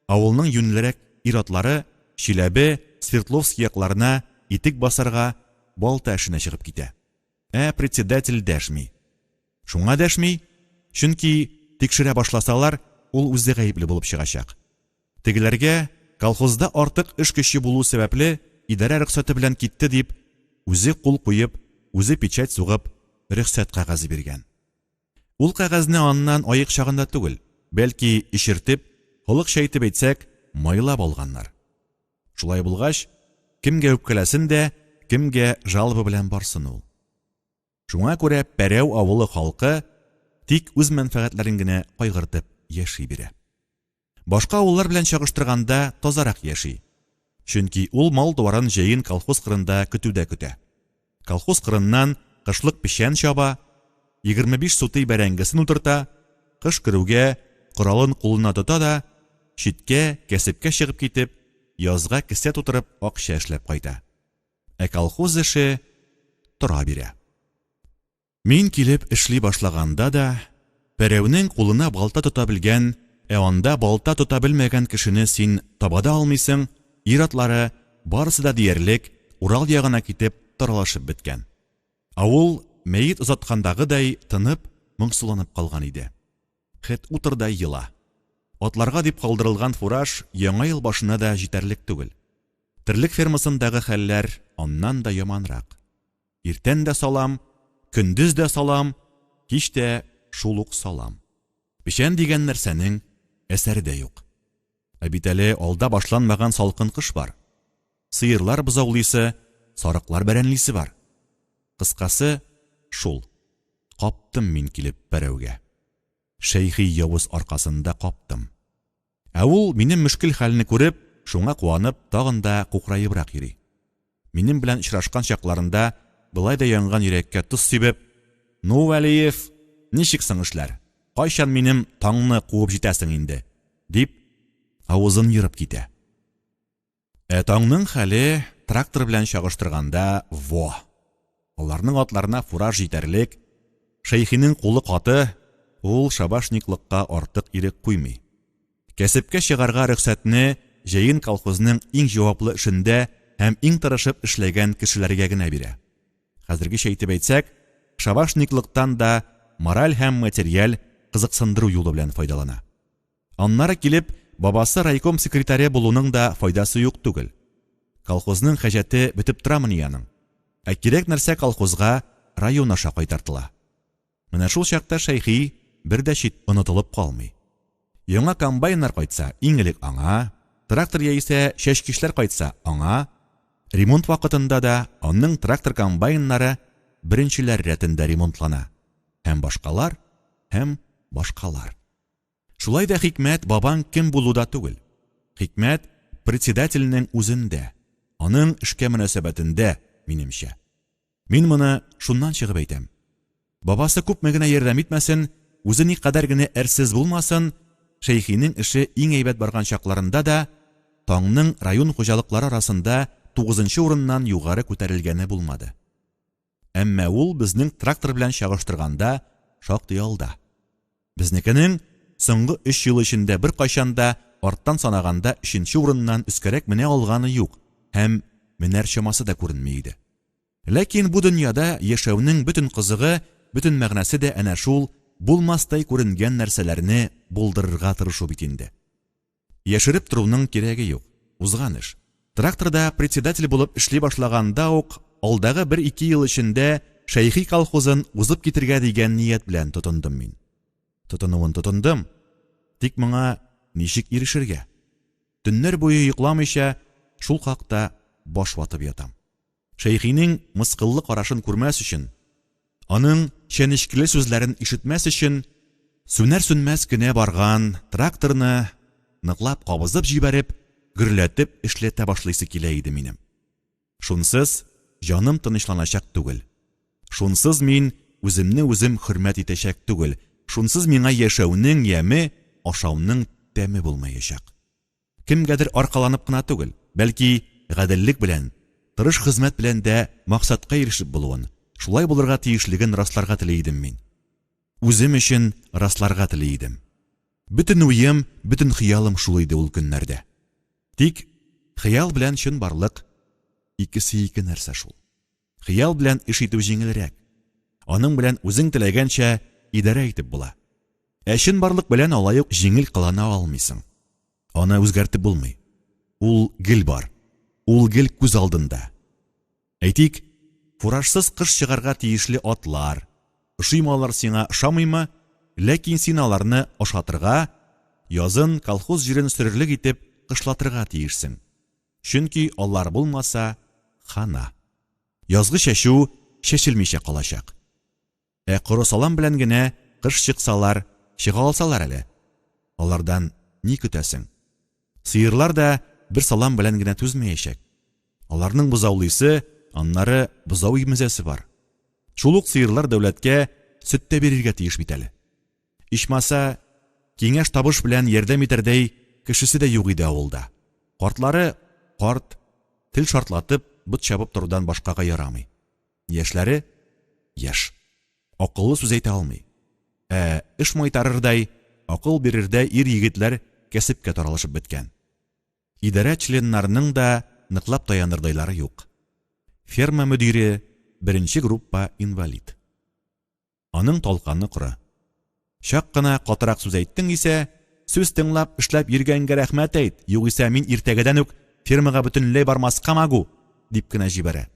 авылның юньлерәк ир-атлары Чиләбе, Свердловск якларына итек басарга, балта эшенә чыгып китә. Ә председатель дәшми. Шуңа дәшми, чөнки тикшерә башласалар, ул үзе гаепле булып чыгачак. Тегеләргә, колхозда артык эш көче булу сәбәпле, идарә рөхсәте белән китте дип, үзе кул куеп, үзе печать сугып, рөхсәт кәгазе биргән. Ул кәгазьне аннан аек чагында түгел, бәлки эчертеп, халыкча итеп әйтсәк, майлап алганнар. Шулай булгач, кемгә үпкәләсен дә, кемгә жалоба белән барсын ул? Шуңа күрә Пәрәү авылы халкы тик үз мәнфәгатьләрен генә кайгыртып яши бирә. Башка авыллар белән чагыштырганда тазарак яши. Чөнки ул мал-туарын җәен колхоз кырында көтүдә көтә. Колхоз кырыннан кышлык печән чаба, 25 сутый бәрәңгесен утырта, кыш керүгә коралын кулына тота да, читкә, кәсепкә чыгып китеп, язга кесә тутырып акча эшләп кайта. Ә колхоз эше тора бирә. Мин килеп эшли башлаганда да, берәүнең кулына балта тота белгән, ә анда балта тота белмәгән кешене син таба да алмыйсың, ир-атлары, барысы да диярлек, Урал ягына китеп, таралышып беткән. Авыл мәет озаткандагыдай тынып, моңсуланып калган иде. Хет утыр да ела. Атларга дип калдырылган фураж Яңа ел башына да җитәрлек түгел. Терлек фермасындагы хәлләр аннан да яманрак. Иртән дә салам, көндез дә салам, кич тә шул ук салам. Печән дигән нәрсәнең әсәре дә юк. Ә бит әле алда башланмаган салкын кыш бар. Сыерлар бозаулыйсы, сарыклар бәрәнлисе бар. Кыскасы, шул. Каптым мин килеп пәрәүгә. Шәйхи явыз аркасында каптым. Ә ул, минем мөшкел хәлне күреп, шуңа куанып, тагын да кукраебрак йөри. Минем белән очрашкан чакларында болай да янган йөрәккә тоз сибеп, Ну, Вәлиев, ничек соң эшләр? Кайчан минем таңны куып җитәсең инде? дип, авызын ерып китә. Ә таңның хәле трактор белән чагыштырганда во! Аларның атларына фураж җитәрлек, Шәйхинең кулы каты, ул шабашниклыкка артык ирек куймый. Кәсепкә чыгарга рөхсәтне җәен колхозның иң җаваплы эшендә һәм иң тырышып эшләгән кешеләргә генә бирә. Хәзергечә итеп әйтсәк, шабашниклыктан да мораль һәм материаль кызыксындыру юлы белән файдалана. Аннары килеп, бабасы райком секретаре булуның да файдасы юк түгел. Колхозның хаҗәте бетеп торамыни аның? Ә кирәк нәрсә колхозга район аша кайтартыла. Менә шул чакта Шәйхи бер дә чит онытылып калмый. Яңа комбайннар кайтса, иң элек аңа, трактор яисә чәчкечләр кайтса, аңа, ремонт вакытында да аның трактор-комбайннары беренчеләр рәтендә ремонтлана һәм башкалар, һәм башкалар. Шулай да хикмәт бабаң кем булуда түгел. Хикмәт председательнең үзендә, аның эшкә мөнәсәбәтендә, минемчә. Мин моны шуннан чыгып әйтәм. Бабасы күпме генә ярдәм итмәсен, үзе никадәр генә әрсез булмасын, Шәйхинең эше иң әйбәт барган чакларында да Таңның район хуҗалыклары арасында тугызынчы урыннан югары күтәрелгәне булмады. Әмма ул безнең трактор белән чагыштырганда шактый алда. Безнекенең соңгы өч ел эчендә беркайчан да арттан санаганда өченче урыннан өскәрәк менә алганы юк һәм менәр чамасы да күренми иде. Ләкин бу дөньяда яшәүнең бөтен кызыгы, бөтен мәгънәсе дә әнә шул булмастай күренгән нәрсәләрне булдырырга тырышу бит инде. Яшереп торуның кирәге юк, узган эш. Тракторда председатель булып эшли башлаганда ук алдагы бер-ике ел эчендә Шәйхи колхозын узып китергә дигән ният белән тотындым мин. Тотынуын тотындым, тик моңа ничек ирешергә? Төннәр буе йокламыйча шул хакта баш ватып ятам. Шәйхинең мыскыллы карашын күрмәс өчен, аның чәнечкеле сүзләрен ишетмәс өчен, сүнәр-сүнмәс кенә барган тракторны ныклап кабызып җибәреп, гөрләтеп эшләтә башлыйсы килә иде минем. Шунсыз җаным тынычланачак түгел. Шунсыз мин үземне үзем хөрмәт итәчәк түгел, шунсыз миңа яшәүнең яме, ашауның тәме булмаячак. Кемгәдер аркаланып кына түгел, бәлки гаделлек белән, тырыш хезмәт белән дә максатка ирешеп булуын, шулай булырга тиешлеген расларга тели идем мин. Үзем өчен расларга тели идем. Бөтен уем, бөтен хыялым шул иде ул көннәрдә. Тик хыял белән чынбарлык икесе ике нәрсә шул. Хыял белән эш итү җиңелрәк. Аның белән үзең теләгәнчә идарә итеп була. Ә чынбарлык белән алай ук җиңел кылана алмыйсың. Аны үзгәртеп булмый. Ул гел бар. Ул гел күз алдында. Әйтик, фуражсыз кыш чыгарга тиешле атлар. Ошыймы алар сиңа, ошамыймы, ләкин син аларны ашатырга, язын колхоз җирен сөрерлек итеп кышлатырга тиешсең. Чөнки алар булмаса, хана. Язгы чәчү чәчелмичә калачак. Ә коры салам белән генә кыш чыксалар, чыга алсалар әле. Алардан ни көтәсең? Сыерлар да бер салам белән генә түзмәячәк. Аларның бозаулыйсы, аннары бозау имезәсе бар. Шул ук сыерлар дәүләткә сөт тә бирергә тиеш бит әле. Ичмаса, киңәш-табыш белән ярдәм итәрдәй кешесе дә юк иде авылда. Картлары карт, тел шартлатып, бот чабып торудан башкага ярамый. Яшьләре яшь. Акыллы сүз әйтә алмый. Ә эш майтарырдай, акыл бирердәй ир-егетләр кәсепкә таралышып беткән. Идарә членнарының да ныклап таянырдайлары юк. Ферма мөдире, беренче группа инвалид. Аның талканы коры. Чак кына катырак сүз әйттең исә, сүз тыңлап эшләп йөргәнгә рәхмәт әйт, югыйсә мин иртәгәдән үк фермага бөтенләй бармаска магу, дип кенә җибәрә.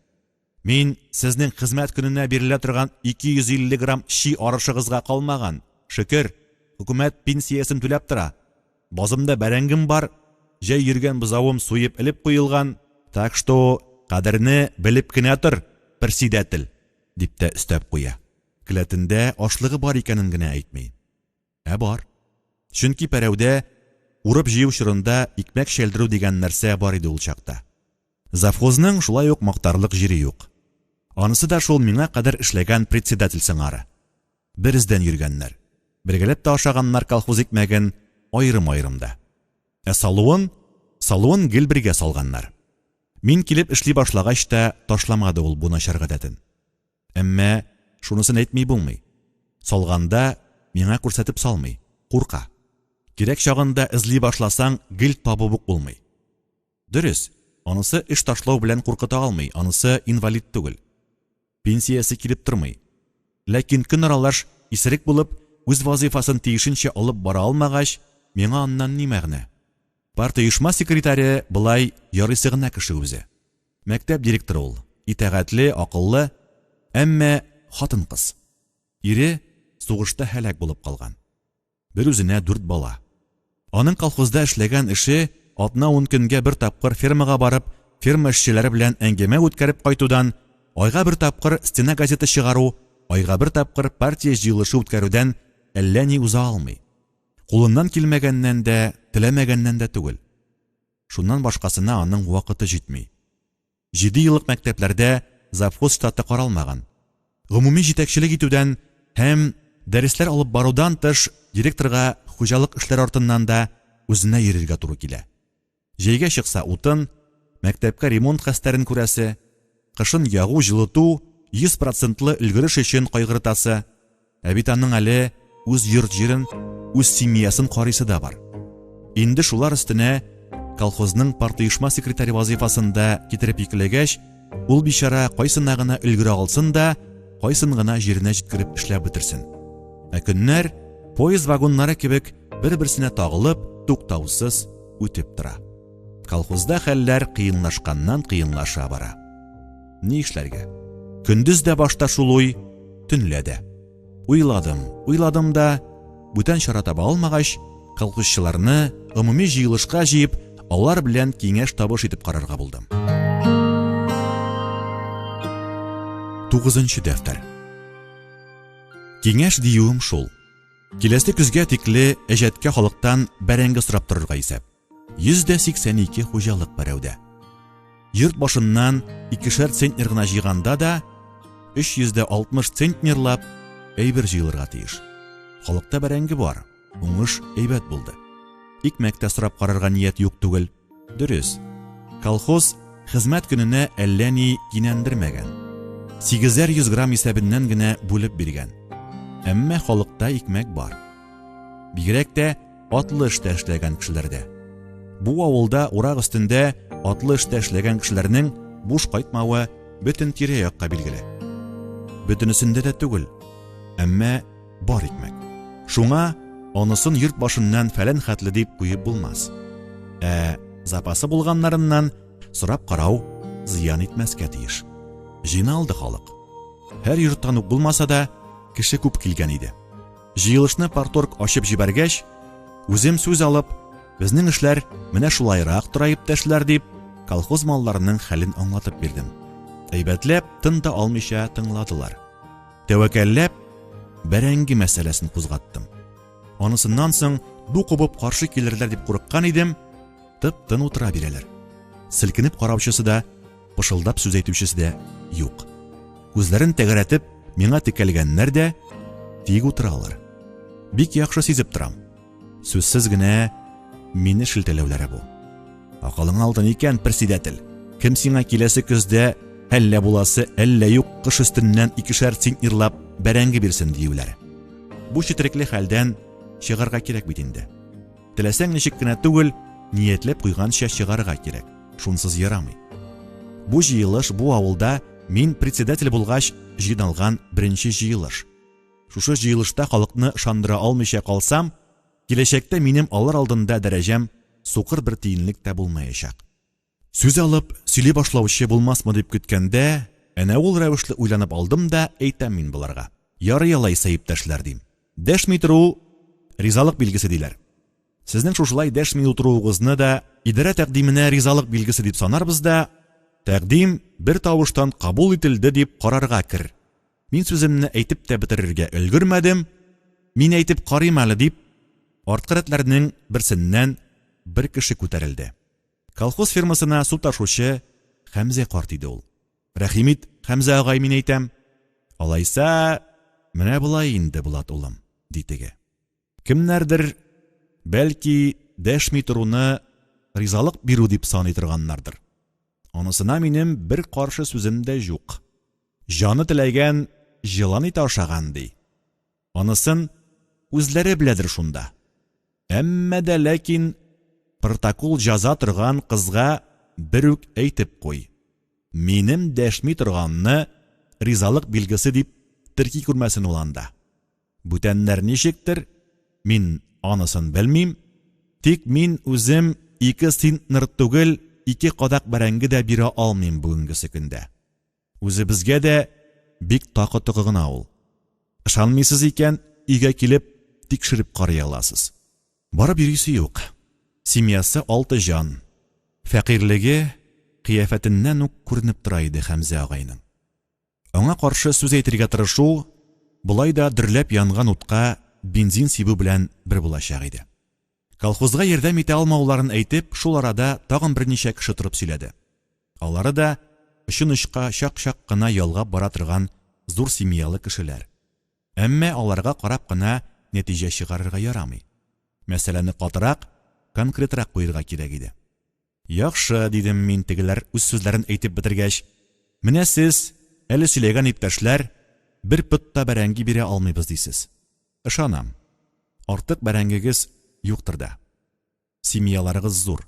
Мин сезнең хезмәт көненә бирелә торган 250 грамм чи арышыгызга калмаган, шөкер, хөкүмәт пенсиясен түләп тора. Базымда бәрәңгем бар, җәй йөргән бозавым суеп элеп куелган, так что кадерне белеп кенә тор, персидәтел, дип тә өстәп куя. Келәтендә ашлыгы бар икәнен генә әйтми. Ә бар. Чөнки Пәрәүдә урып-җыю чорында икмәк чәлдерү дигән нәрсә бар иде ул чакта. Завхозның шулай ук мактарлык җире юк. Анысы да шул миңа кадәр эшләгән председатель сыңары. Бер эздән йөргәннәр. Бергәләп тә ашаганнар колхоз икмәген, аерым-аерым да. Ә салуын, салуын гел бергә салганнар. Мин килеп эшли башлагач та ташламады ул бу начар гадәтен. Әмма шунысын әйтми булмый. Салганда миңа күрсәтеп салмый, курка. Кирәк чагында эзли башласаң, гел табып ук булмый. Дөрес, анысы эш ташлау белән куркыта алмый, анысы инвалид түгел. Пенсиясе килеп тормый. Ләкин көн аралаш исерек булып, үз вазыйфасын тиешенчә алып бара алмагач, миңа аннан ни мәгънә? Партоешма секретаре болай ярыйсы гына кеше үзе. Мәктәп директоры ул, итагатьле, акыллы, әмма хатын-кыз. Ире сугышта һәлак булып калган. Бер үзенә дүрт бала. Аның колхозда эшләгән эше атна-ун көнгә бер тапкыр фермага барып, ферма эшчеләре белән әңгәмә үткәреп кайтудан, айга бер тапкыр стена газеты чыгару, айга бер тапкыр партия җыелышы үткәрүдән әллә ни уза алмый. Кулыннан килмәгәннән дә, теләмәгәннән дә түгел. Шуннан башкасына аның вакыты җитми. Җидееллык мәктәпләрдә завхоз штаты каралмаган. Гомуми җитәкчелек итүдән һәм дәресләр алып барудан тыш директорга хуҗалык эшләре артыннан да үзенә йөрергә туры килә. Җәйгә чыкса утын, мәктәпкә ремонт хәстәрен күрәсе, кышын ягу-җылыту, 100 процентлы өлгереш өчен кайгыртасы, Ә бит аның әле үз йорт-җирен, үз семьясын карыйсы да бар. Инде шулар өстенә колхозның партоешма секретаре вазыйфасын да китереп йөкләгәч, ул бичара кайсына гына өлгерә алсын да, кайсын гына җиренә җиткереп эшләп бетерсен. Ә көннәр поезд вагоннары кебек бер-берсенә тагылып, туктаусыз үтеп тора. Колхозда хәлләр кыенлашканнан кыенлаша бара. Ни эшләргә? Көндез дә башта шул уй, төнлә дә. Уйладым, уйладым да, бүтән чара таба алмагач, колхозчыларны гомуми җыелышка җыеп, алар белән киңәш-табыш итеп карарга булдым. Тугызынчы дәфтәр. Киңәш диюем шул. Киләсе көзгә тикле әҗәткә халыктан бәрәңге сорап торырга исәп. 182 хуҗалык Пәрәүдә. Йорт башыннан икешәр центнер гына җыйганда да 360 центнерлап әйбер җыелырга тиеш. Халыкта бәрәңге бар, уңыш әйбәт булды. Икмәк тә сорап карарга ният юк түгел. Дөрес, колхоз хезмәт көненә әллә ни кинәндермәгән. Сигезәр йөз грамм исәбеннән генә бүлеп биргән. Әмма халыкта икмәк бар. Бигрәк тә атлы эштә эшләгән кешеләрдә. Бу авылда урак өстендә атлы эштә эшләгән кешеләрнең буш кайтмавы бөтен тирә-якка билгеле. Бөтенесендә дә түгел, әмма бар икмәк. Шуңа анысын йорт башыннан фәлән хәтле дип куеп булмас. Ә запасы булганнарыннан сорап карау зыян итмәскә тиеш. Җыйналды халык. Һәр йорттан ук булмаса да, кеше күп килгән иде. Җыелышны парторг ачып җибәргәч, үзем сүз алып, безнең эшләр менә шулайрак тора, иптәшләр, дип, колхоз малларының хәлен аңлатып бирдем. Әйбәтләп, тын да алмыйча тыңладылар. Тәвәккәлләп, бәрәңге мәсьәләсен кузгаттым. Анысыннан соң ду кубып каршы килерләр дип курыккан идем, тып-тын утыра бирәләр. Селкенеп караучысы да, пышылдап сүз әйтүчесе дә юк. Күзләрен тәгәрәтеп, миңа текәлгәннәр дә тик утыралар. Бик яхшы сизеп торам. Сүзсез генә мине шелтәләүләре бу. Акылың алтын икән, председатель. Кем сиңа киләсе көздә әллә буласы, әллә юк кыш өстеннән икешәр центнерлап бәрәңге бирсен диюләре. Бу четерекле хәлдән чыгарга кирәк бит инде. Теләсәң ничек кенә түгел, ниятләп куйганча чыгарга кирәк. Шунсыз ярамый. Бу җыелыш бу авылда мин председатель булгач җыйналган беренче җыелыш. Шушы җыелышта халыкны ышандыра алмыйча калсам, киләчәктә минем алар алдында дәрәҗәм сукыр бер тиенлек тә булмаячак. Сүз алып, сөйли башлаучы булмасмы дип көткәндә, әнә ул рәвешле уйланып алдым да әйтәм мин боларга. Ярый алайса, иптәшләр, дим. Дәшми тору, ризалык билгесе, диләр. Сезнең шушылай дәшми утыруыгызны да идарә тәкъдименә ризалык билгесе дип санарбыз да, тәкъдим бер тавыштан кабул ителде дип карарга кер. Мин сүземне әйтеп тә бетерергә өлгермәдем, мин әйтеп карыйм әле дип, арткы рәтләрнең берсеннән бер кеше күтәрелде. Колхоз фермасына су ташучы Хәмзә карт иде ул. Рәхим ит, Хәмзә агай, мин әйтәм. Алайса, менә болай инде, Булат улым, ди теге. Кемнәрдер, бәлки, дәшми торуны ризалык бирү дип саный торганнардыр. Анысына минем бер каршы сүзем дә җук. Җаны теләгән җылан ите ашаган, ди. Анысын үзләре беләдер шунда. Әмма дә ләкин протокол җаза торган кызга бер үк әйтеп куй. Минем дәшми торганны ризалык билгесе дип терки күрмәсен ул анда. Бүтәннәр ничектер, мин анысын белмим, тик мин үзем ике центнер түгел, ике кадак бәрәңге дә бирә алмыйм бүгенгесе көндә. Үзебезгә дә бик такы-токы гына ул. Ышанмыйсыз икән, өйгә килеп, тикшереп карый аласыз. Барып йөрисе юк. Семьясы алты җан. Фәкыйрьлеге кыяфәтеннән үк күренеп тора иде Хәмзә агайның. Аңа каршы сүз әйтергә тырышу болай да дөрләп янган утка бензин сибү белән бер булачак иде. Колхозга ярдәм итә алмауларын әйтеп, шул арада тагын берничә кеше торып сөйләде. Алары да очын-очка чак-чак кына ялгап бара торган зур семьялы кешеләр. Әмма аларга карап кына нәтиҗә чыгарырга ярамый. Мәсьәләне катырак, конкретрак куерга кирәк иде. Яхшы, дидем мин, тегеләр үз сүзләрен әйтеп бетергәч. Менә сез, әле сөйләгән иптәшләр, бер пот та бәрәңге бирә алмыйбыз, дисез. Ышанам. Артык бәрәңгегез юктыр да. Семьяларыгыз зур.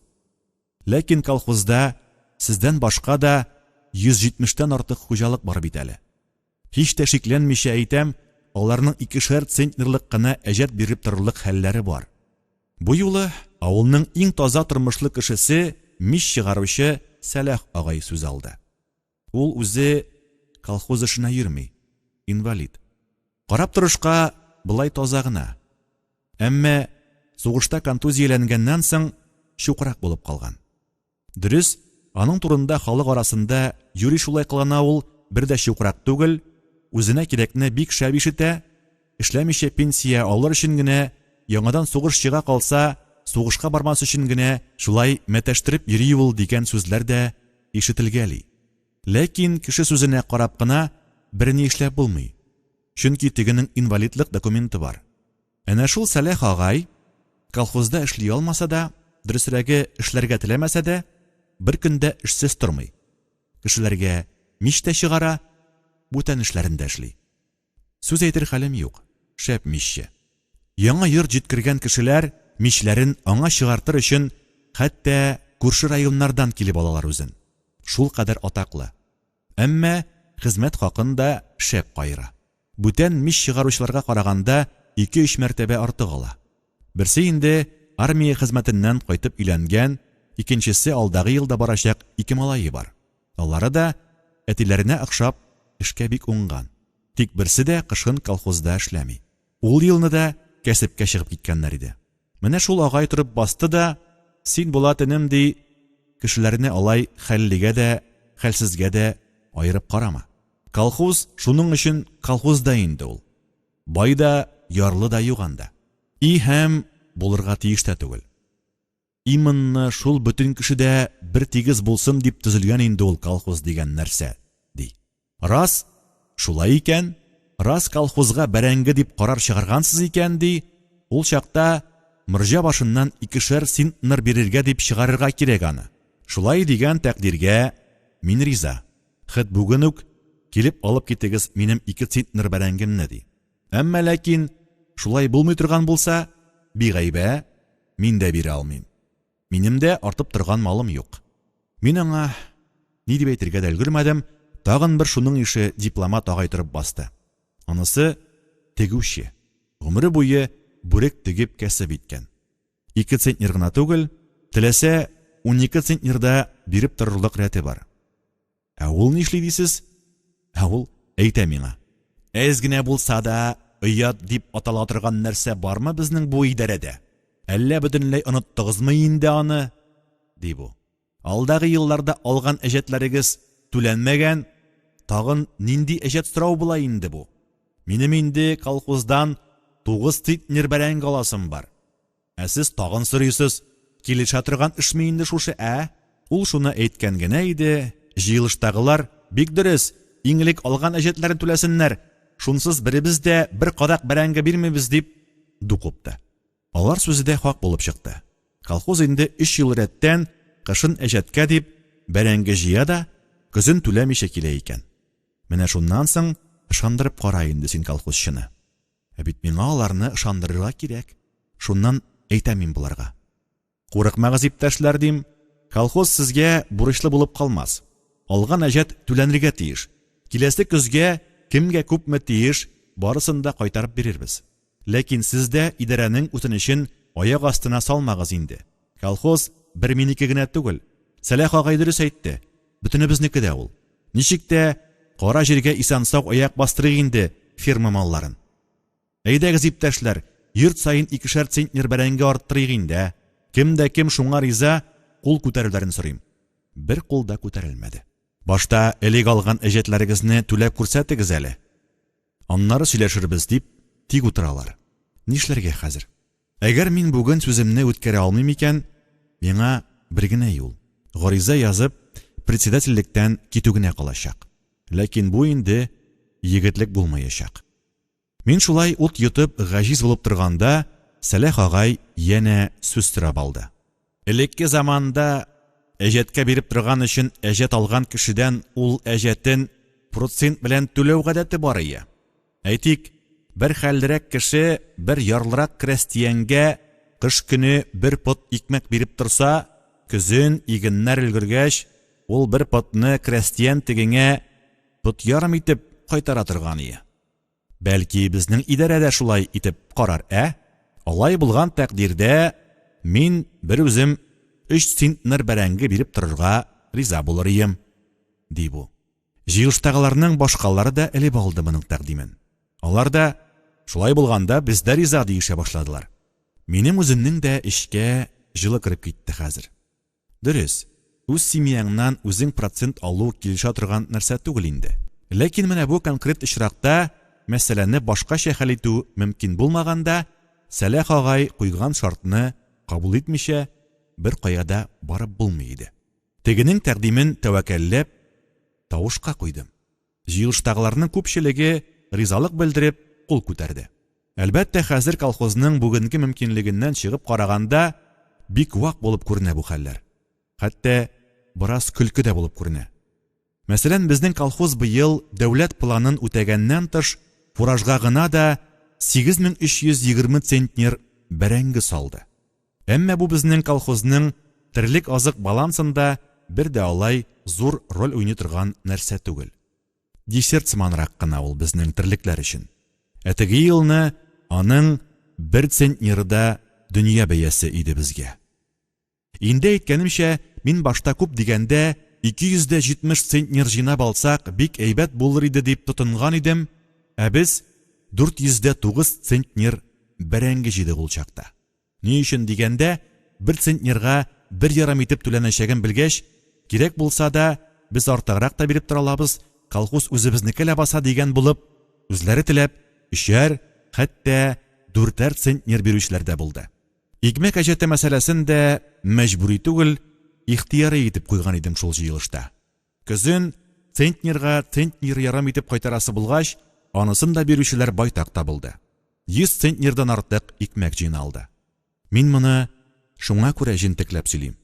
Ләкин колхозда сездән башка да 170 тән артык хуҗалык бар бит әле. Һич тә шикләнмичә әйтәм, аларның икешәр центнерлык кына әҗәт биреп торырлык хәлләре бар. Бу юлы авылның иң таза тормышлы кешесе, мич чыгаручы Сәлах агай сүз алды. Ул үзе колхоз эшенә йөрми, инвалид. Карап торышка болай таза гына. Әмма сугышта контузияләнгәннән соң чукрак булып калган. Дөрес, аның турында халык арасында юри шулай кылана ул, бер дә чукрак түгел, үзенә кирәкне бик шәп ишетә, эшләмичә пенсия алыр өчен генә, яңадан сугыш чыга калса, сугышка бармас өчен генә шулай мәтәштереп йөри ул дигән сүзләр дә ишетелгәли. Ләкин кеше сүзенә карап кына берни эшләп булмый, чөнки тегенең инвалидлык документы бар. Әнә шул Сәләх агай, колхозда эшли алмаса да, дөресрәге, эшләргә теләмәсә дә, бер көн дә эшсез тормый. Кешеләргә мич тә чыгара, бүтән эшләрен дә эшли. Сүз әйтер хәлем юк, шәп мичче. Яңа йорт җиткергән кешеләр мичләрен аңа чыгартыр өчен хәтта күрше районнардан килеп алалар үзен. Шулкадәр атаклы. Әмма хезмәт хакын да шәп каера. Бүтән мич чыгаручыларга караганда ике-өч мәртәбә артык ала. Берсе инде армия хезмәтеннән кайтып өйләнгән, икенчесе алдагы елда барачак ике малае бар. Алары да, әтиләренә охшап, эшкә бик уңган. Тик берсе дә кышын колхозда эшләми. Ул елны да кәсепкә чыгып киткәннәр иде. Менә шул агай торып басты да, Син, Булат энем, ди, кешеләрне алай хәллегә дә, хәлсезгә дә аерып карама. Колхоз шуның өчен колхоз да инде ул. Бай да, ярлы да юк анда. И һәм булырга тиеш тә түгел. Имынны шул бөтен кеше дә бер тигез булсын дип төзелгән инде ул колхоз дигән нәрсә, ди. Рас шулай икән, рас колхозга бәрәңге дип карар чыгаргансыз икән, ди, ул чакта морҗа башыннан икешәр центнер бирергә дип чыгарырга кирәк аны. Шулай дигән тәкъдиргә мин риза. Хет бүген үк килеп алып китегез минем ике центнер бәрәңгемне, ди. Әмма ләкин шулай булмый торган булса, бигайбә, мин дә бирә алмыйм. Минем дә артып торган малым юк. Мин аңа ни дип әйтергә дә өлгермәдем, тагын бер шуның ише дипломат агай торып басты. Анысы тегүче. Гомере буе бүрек тегеп кәсеп иткән. Ике центнер гына түгел, теләсә, 12 центнер да биреп торырлык рәте бар. Ә ул нишли дисез? Ә ул әйтә миңа. Әз генә булса да, оят дип атала торган нәрсә бармы безнең бу идарәдә? Әллә бөтенләй оныттыгызмы инде аны? ди бу. Алдагы елларда алган әҗәтләрегез түләнмәгән, тагын нинди әҗәт сорау була инде бу? Минем инде колхоздан 9 центнер бәрәңге аласым бар. Ә сез тагын сорыйсыз. Килешә торган эшме инде шушы, ә? Ул шуны әйткән генә иде, җыелыштагылар, Бик дөрес, иң элек алган әҗәтләрен түләсеннәр, шунсыз беребез дә бер кадак бәрәңге бирмибез, дип ду купты. Алар сүзе дә хак булып чыкты. Колхоз инде өч ел рәттән кышын әҗәткә дип бәрәңге җыя да, көзен түләмичә килә икән. Менә шуннан соң ышандырып кара инде син колхозчыны. Ә бит миңа аларны ышандырырга кирәк. Шуннан әйтәм мин боларга. Курыкмагыз, иптәшләр, дим, колхоз сезгә бурычлы булып калмас. Алган әҗәт түләнергә тиеш. Киләсе көзгә кемгә күпме тиеш, барысын да кайтарып бирербез. Ләкин сез дә идарәнең үтенечен аяк астына салмагыз инде. Колхоз бер минеке генә түгел. Сәлах агай дөрес әйтте, бөтенебезнеке дә ул. Ничек тә кара җиргә исән-сау аяк бастырыйк инде ферма малларын. Әйдәгез, иптәшләр, йорт саен икешәр центнер бәрәңге арттырыйк инде, ә? Кем дә кем шуңа риза, кул күтәрүләрен сорыйм. Бер кул да күтәрелмәде. Башта элек алган әҗәтләрегезне түләп күрсәтегез әле. Аннары сөйләшербез, дип тик утыралар. Нишләргә хәзер? Әгәр мин бүген сүземне үткәрә алмыйм икән, миңа бер генә юл, гариза язып, председательлектән китү генә калачак. Ләкин бу инде егетлек булмаячак. Мин шулай ут йотып гаҗиз булып торганда, Сәләх агай янә сүз сорап алды. Элекке заманда әҗәткә биреп торган өчен әҗәт алган кешедән ул әҗәтен процент белән түләү гадәте бар ие. Әйтик, бер хәллерәк кеше бер ярлырак крәстиәнгә кыш көне бер пот икмәк биреп торса, көзен, игеннәр өлгергәч, ул бер потны крәстиән тегеңә пот ярым итеп кайтара торган ие. Бәлки, безнең идарә дә шулай итеп карар, ә? Алай булган тәкъдирдә, мин бер үзем өч центнер бәрәңге биреп торырга риза булыр ием, ди бу. Җыелыштагыларның башкалары да элеп алды моның тәкъдимен. Алар да, шулай булганда, без дә риза, диешә башладылар. Минем үземнең дә эчкә җылы кереп китте хәзер. Дөрес, үз семьяңнан үзең процент алу килешә торган нәрсә түгел инде. Ләкин менә бу конкрет очракта мәсьәләне башкача хәл итү мөмкин булмаганда, Сәлах агай куйган шартны кабул итмичә, беркая да барып булмый иде. Тегенең тәкъдимен тәвәккәлләп, тавышка куйдым. Җыелыштагыларның күпчелеге ризалык белдереп, кул күтәрде. Әлбәттә, хәзер колхозның бүгенге мөмкинлегеннән чыгып караганда, бик вак булып күренә бу хәлләр. Хәтта бераз көлке дә булып күренә. Мәсәлән, безнең колхоз быел дәүләт планын үтәгәннән тыш, фуражга гына да 8320 центнер бәрәңге салды. Әмма бу безнең колхозның терлек-азык балансында бер дә алай зур роль уйный торган нәрсә түгел. Десерт сыманрак кына ул безнең терлекләр өчен. Ә теге елны аның бер центнеры да дөнья бәясе иде безгә. Инде әйткәнемчә, мин башта күп дигәндә 270 центнер җыйнап алсак, бик әйбәт булыр иде дип тотынган идем, ә без 409 центнер бәрәңге җыйдык ул чакта. Ни өчен дигәндә, бер центнерга бер ярым итеп түләнәчәген белгәч, кирәк булса да, без артыграк та биреп тора алабыз, колхоз үзебезнеке ләбаса дигән булып, үзләре теләп, өчәр, хәтта дүртәр центнер бирүчеләр дә булды. Икмәк әҗәте мәсьәләсен дә мәҗбүри түгел, ихтыяри итеп куйган идем шул җыелышта. Көзен центнерга центнер ярым итеп кайтарасы булгач, анысын да бирүчеләр байтак табылды. 100 центнердан артык икмәк җыйналды. Мин моны шуңа күрә җентекләп сөйлим.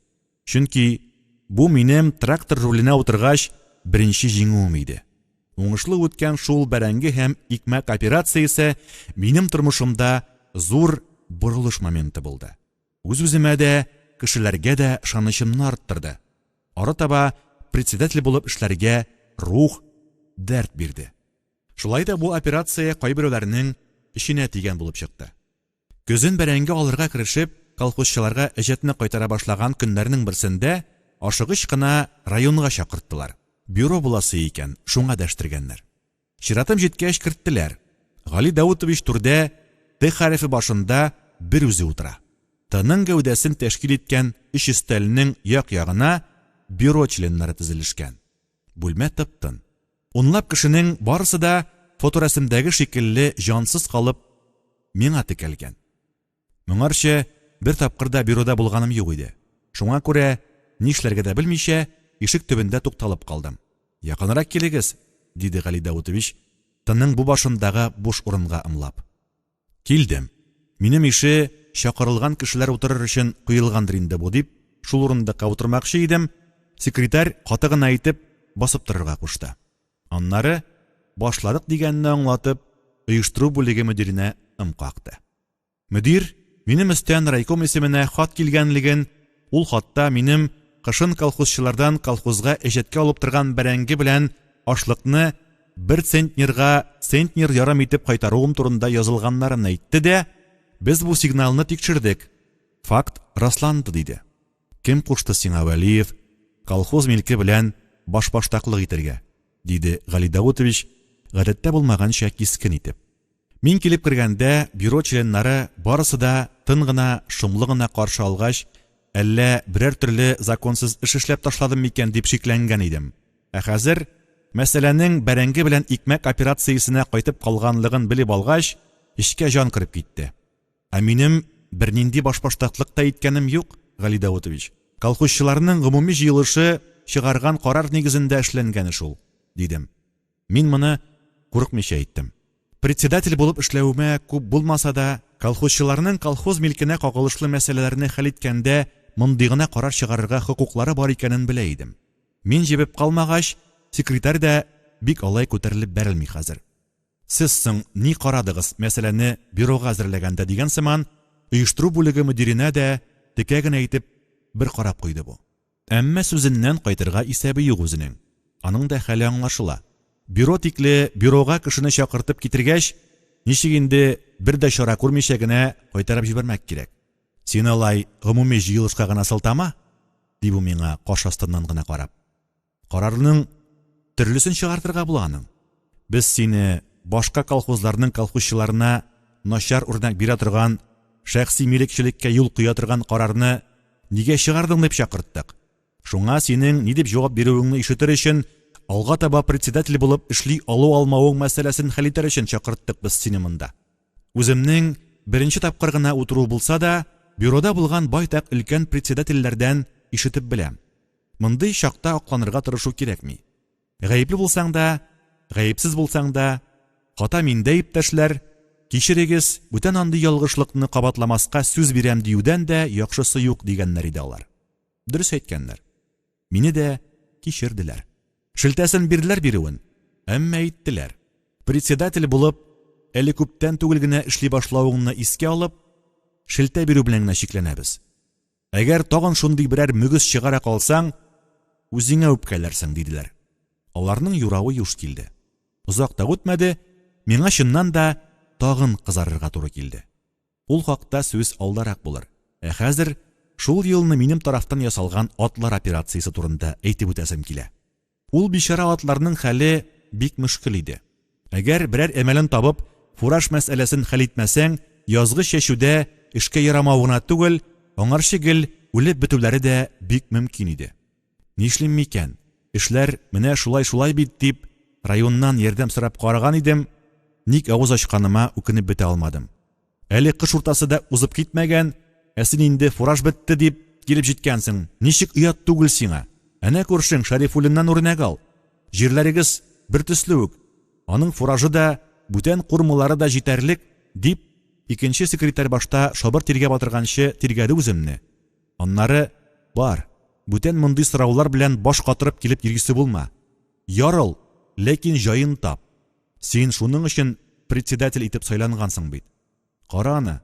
Чөнки бу минем трактор руленә утыргач беренче җиңүем иде. Уңышлы үткән шул бәрәңге һәм икмәк операциясе минем тормышымда зур борылыш моменты булды. Үз-үземә дә, кешеләргә дә ышанычымны арттырды. Арытаба председатель булып эшләргә рух, дәрт бирде. Шулай да бу операция кайберәүләрнең эченә тигән булып чыкты. Көзен бәрәңге алырга керешеп, колхозчыларга әҗәтне кайтара башлаган көннәрнең берсендә ашыгыч кына районга чакырттылар. Бюро буласы икән, шуңа дәштергәннәр. Чиратым җиткәч керттеләр. Гали Даутович түрдә Т хәрефе башында бер үзе утыра. Т-ның гәүдәсен тәшкил иткән өч өстәлнең як-ягына бюро членнары тезелешкән. Бүлмә тып-тын. Унлап кешенең барысы да фоторәсемдәге шикелле җансыз калып, миңа текәлгән. Моңарчы бер тапкыр да бюрода булганым юк иде. Шуңа күрә, нишләргә дә белмичә, ишек төбендә тукталып калдым. Якынрак килегез, диде Гали Даутович, тының бу башындагы буш урынга ымлап. Килдем. Минем ише чакырылган кешеләр утырыр өчен куелгандыр инде бу, дип, шул урындыкка утырмакчы идем, секретарь каты гына итеп, басып торырга кушты. Аннары, башладык дигәнне аңлатып, оештыру бүлеге мөдиренә ым какты. Мөдир, минем өстән райком исеменә хат килгәнлеген, ул хатта минем кышын колхозчылардан колхозга әҗәткә алып торган бәрәңге белән ашлыкны бер центнерга центнер ярым итеп кайтаруым турында язылганнарын әйтте дә, без бу сигналны тикшердек, факт расланды, диде. Кем кушты сиңа, Вәлиев, колхоз милке белән башбаштаклык итәргә? диде Гали Даутович, гадәттә булмаганча кискен итеп. Мин килеп кергәндә, бюро членнары барысы да тын гына, шомлы гына каршы алгач, әллә берәр төрле законсыз эш эшләп ташладым микән дип шикләнгән идем. Ә хәзер, мәсьәләнең бәрәңге белән икмәк операциясенә кайтып калганлыгын белеп алгач, эчкә җан кереп китте. Ә минем бернинди башбаштаклык та иткәнем юк, Гали Даутович. Колхозчыларның гомуми җыелышы чыгарган карар нигезендә эшләнгән эш ул, дидем. Мин моны курыкмыйча әйттем. Председатель булып эшләвемә күп булмаса да, колхозчыларның колхоз милкенә кагылышлы мәсьәләләрне хәл иткәндә мондый гына карар чыгарырга хокуклары бар икәнен белә идем. Мин җебеп калмагач, секретарь да бик алай күтәрелеп бәрелми хәзер. Сез соң ни карадыгыз мәсьәләне бюрога әзерләгәндә дигән сыман, оештыру бүлеге мөдиренә дә текә генә итеп бер карап куйды бу. Әмма сүзеннән кайтырга исәбе юк үзенең. Аның да хәле аңлашыла. Бюро тикле бюрога кешене чакыртып китергәч, ничек инде бер дә чара күрмичә генә кайтарып җибәрмәк кирәк. Син алай гомуми җыелышка гына сылтама, ди бу миңа каш астыннан гына карап. Карарның төрлесен чыгартырга була аның. Без сине башка колхозларның колхозчыларына начар үрнәк бирә торган, шәхси милекчелеккә юл куя торган карарны нигә чыгардың дип чакырттык. Шуңа синең ни дип җавап бирүеңне ишетер өчен, алга таба председатель булып эшли алу-алмавың мәсьәләсен хәл итәр өчен чакырттык без сине монда. Үземнең беренче тапкыр гына утыру булса да, бюрода булган байтак өлкән председательләрдән ишетеп беләм. Мондый чакта акланырга тырышу кирәкми. Гаепле булсаң да, гаепсез булсаң да, хата миндә, иптәшләр, кичерегез, бүтән андый ялгышлыкны кабатламаска сүз бирәм диюдән дә яхшысы юк, дигәннәр иде алар. Дөрес әйткәннәр. Мине дә кичерделәр. Шелтәсен бирделәр бирүен, әмма әйттеләр. Председатель булып, әле күптән түгел генә эшли башлавыңны искә алып, шелтә бирү белән генә чикләнәбез. Әгәр тагын шундый берәр мөгез чыгара калсаң, үзеңә үпкәләрсең, диделәр. Аларның юравы юш килде. Озак та үтмәде, миңа чыннан да тагын кызарырга туры килде. Ул хакта сүз алдарак булыр. Ә хәзер шул елны минем тарафтан ясалган атлар операциясе турында әйтеп үтәсем килә. Ул бичара атларның хәле бик мөшкел иде. Әгәр берәр әмәлен табып, фураж мәсьәләсен хәл итмәсәң, язгы чәчүдә эшкә ярамау гына түгел, аңарчы гел үлеп бетүләре дә бик мөмкин иде. Нишлим микән, эшләр менә шулай-шулай бит, дип, районнан ярдәм сорап караган идем, ник авыз ачканыма үкенеп бетә алмадым. Әле кыш уртасы да узып китмәгән, ә син инде фураж бетте дип килеп җиткәнсең. Ничек оят түгел сиңа? Әнә күршең Шәрифуллиннан үрнәк ал. Җирләрегез бер төсле үк. Аның фуражы да, бүтән курмылары да җитәрлек, дип, икенче секретарь башта шабыр тиргә батырганчы тиргәде үземне. Аннары, бар, бүтән мондый сораулар белән баш катырып килеп йөрисе булма. Ярыл, ләкин җаен тап. Син шуның өчен председатель итеп сайлангансың бит. Кара аны,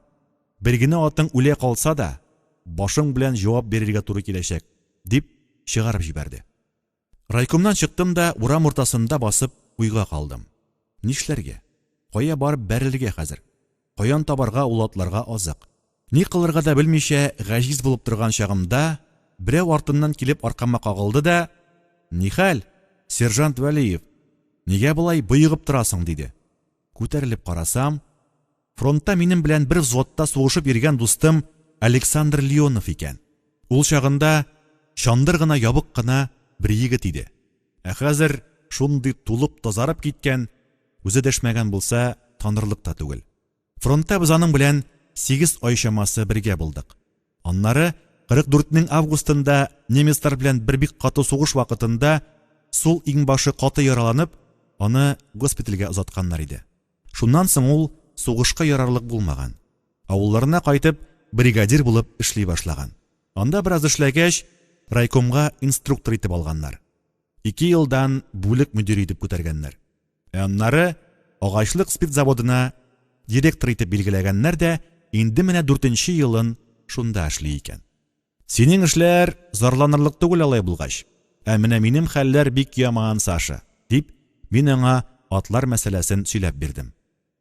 бер генә атың үлә калса да, башың белән җавап бирергә туры киләчәк, дип чыгарып җибәрде. Райкомнан чыктым да урам уртасында басып уйга калдым. Нишләргә? Кая барып бәрелергә хәзер? Каян табарга ул атларга азык? Ни кылырга да белмичә гаҗиз булып торган чагымда, берәү артымнан килеп аркама кагылды да, Нихәл, сержант Вәлиев, нигә болай боегып торасың? диде. Күтәрелеп карасам, фронтта минем белән бер взводта сугышып йөргән дустым Александр Леонов икән. Ул чагында чандыр гына ябык кына бер егет иде. Ә хәзер шундый тулып тазарып киткән, үзе дәшмәгән булса, танырлык та түгел. Фронтта без аның белән сигез ай чамасы бергә булдык. Аннары 44 нең августында немецлар белән бер бик каты сугыш вакытында сул иңбашы каты яраланып, аны госпитальгә озатканнар иде. Шуннан соң ул сугышка ярарлык булмаган. Авылларына кайтып, бригадир булып эшли башлаган. Анда бераз эшләгәч, райкомга инструктор итеп алганнар. Ике елдан бүлек мөдире итеп күтәргәннәр. Ә аннары агачлык спирт заводына директор итеп билгеләгәннәр дә, инде менә дүртенче елын шунда эшли икән. Синең эшләр зарланырлык түгел алай булгач. Ә менә минем хәлләр бик яман, Саша, дип, мин аңа атлар мәсьәләсен сөйләп бирдем.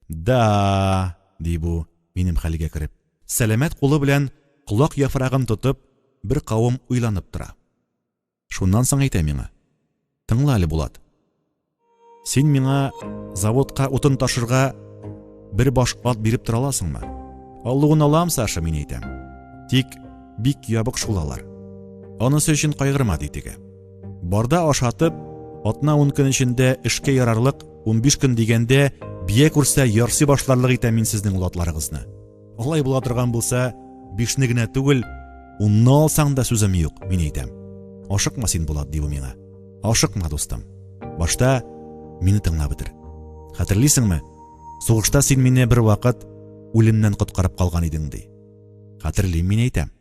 Да, ди бу, минем хәлгә кереп. Сәламәт кулы белән колак яфрагын тотып, бер кавым уйланып тора. Шуннан соң әйтә миңа. Тыңла әле, Булат. Син миңа заводка утын ташырга бер баш ат биреп тора аласыңмы? Алуын алам, Саша, мин әйтәм. Тик бик ябык шул алар. Анысы өчен кайгырма, ди теге. Барда ашатып, атна-ун көн эчендә эшкә ярарлык, 15 көн дигәндә, бия күрсә ярсый башларлык итәм мин сезнең ул атларыгызны. Алай була торган булса, бишне генә түгел, унны алсаң да сүзем юк, мин әйтәм. Ашыкма син, Булат, ди бу миңа. Ашыкма, дустым. Башта мине тыңлап бетер. Хәтерлисеңме? Сугышта син мине бер вакыт үлемнән коткарып калган идең, ди. Хәтерлим, мин әйтәм.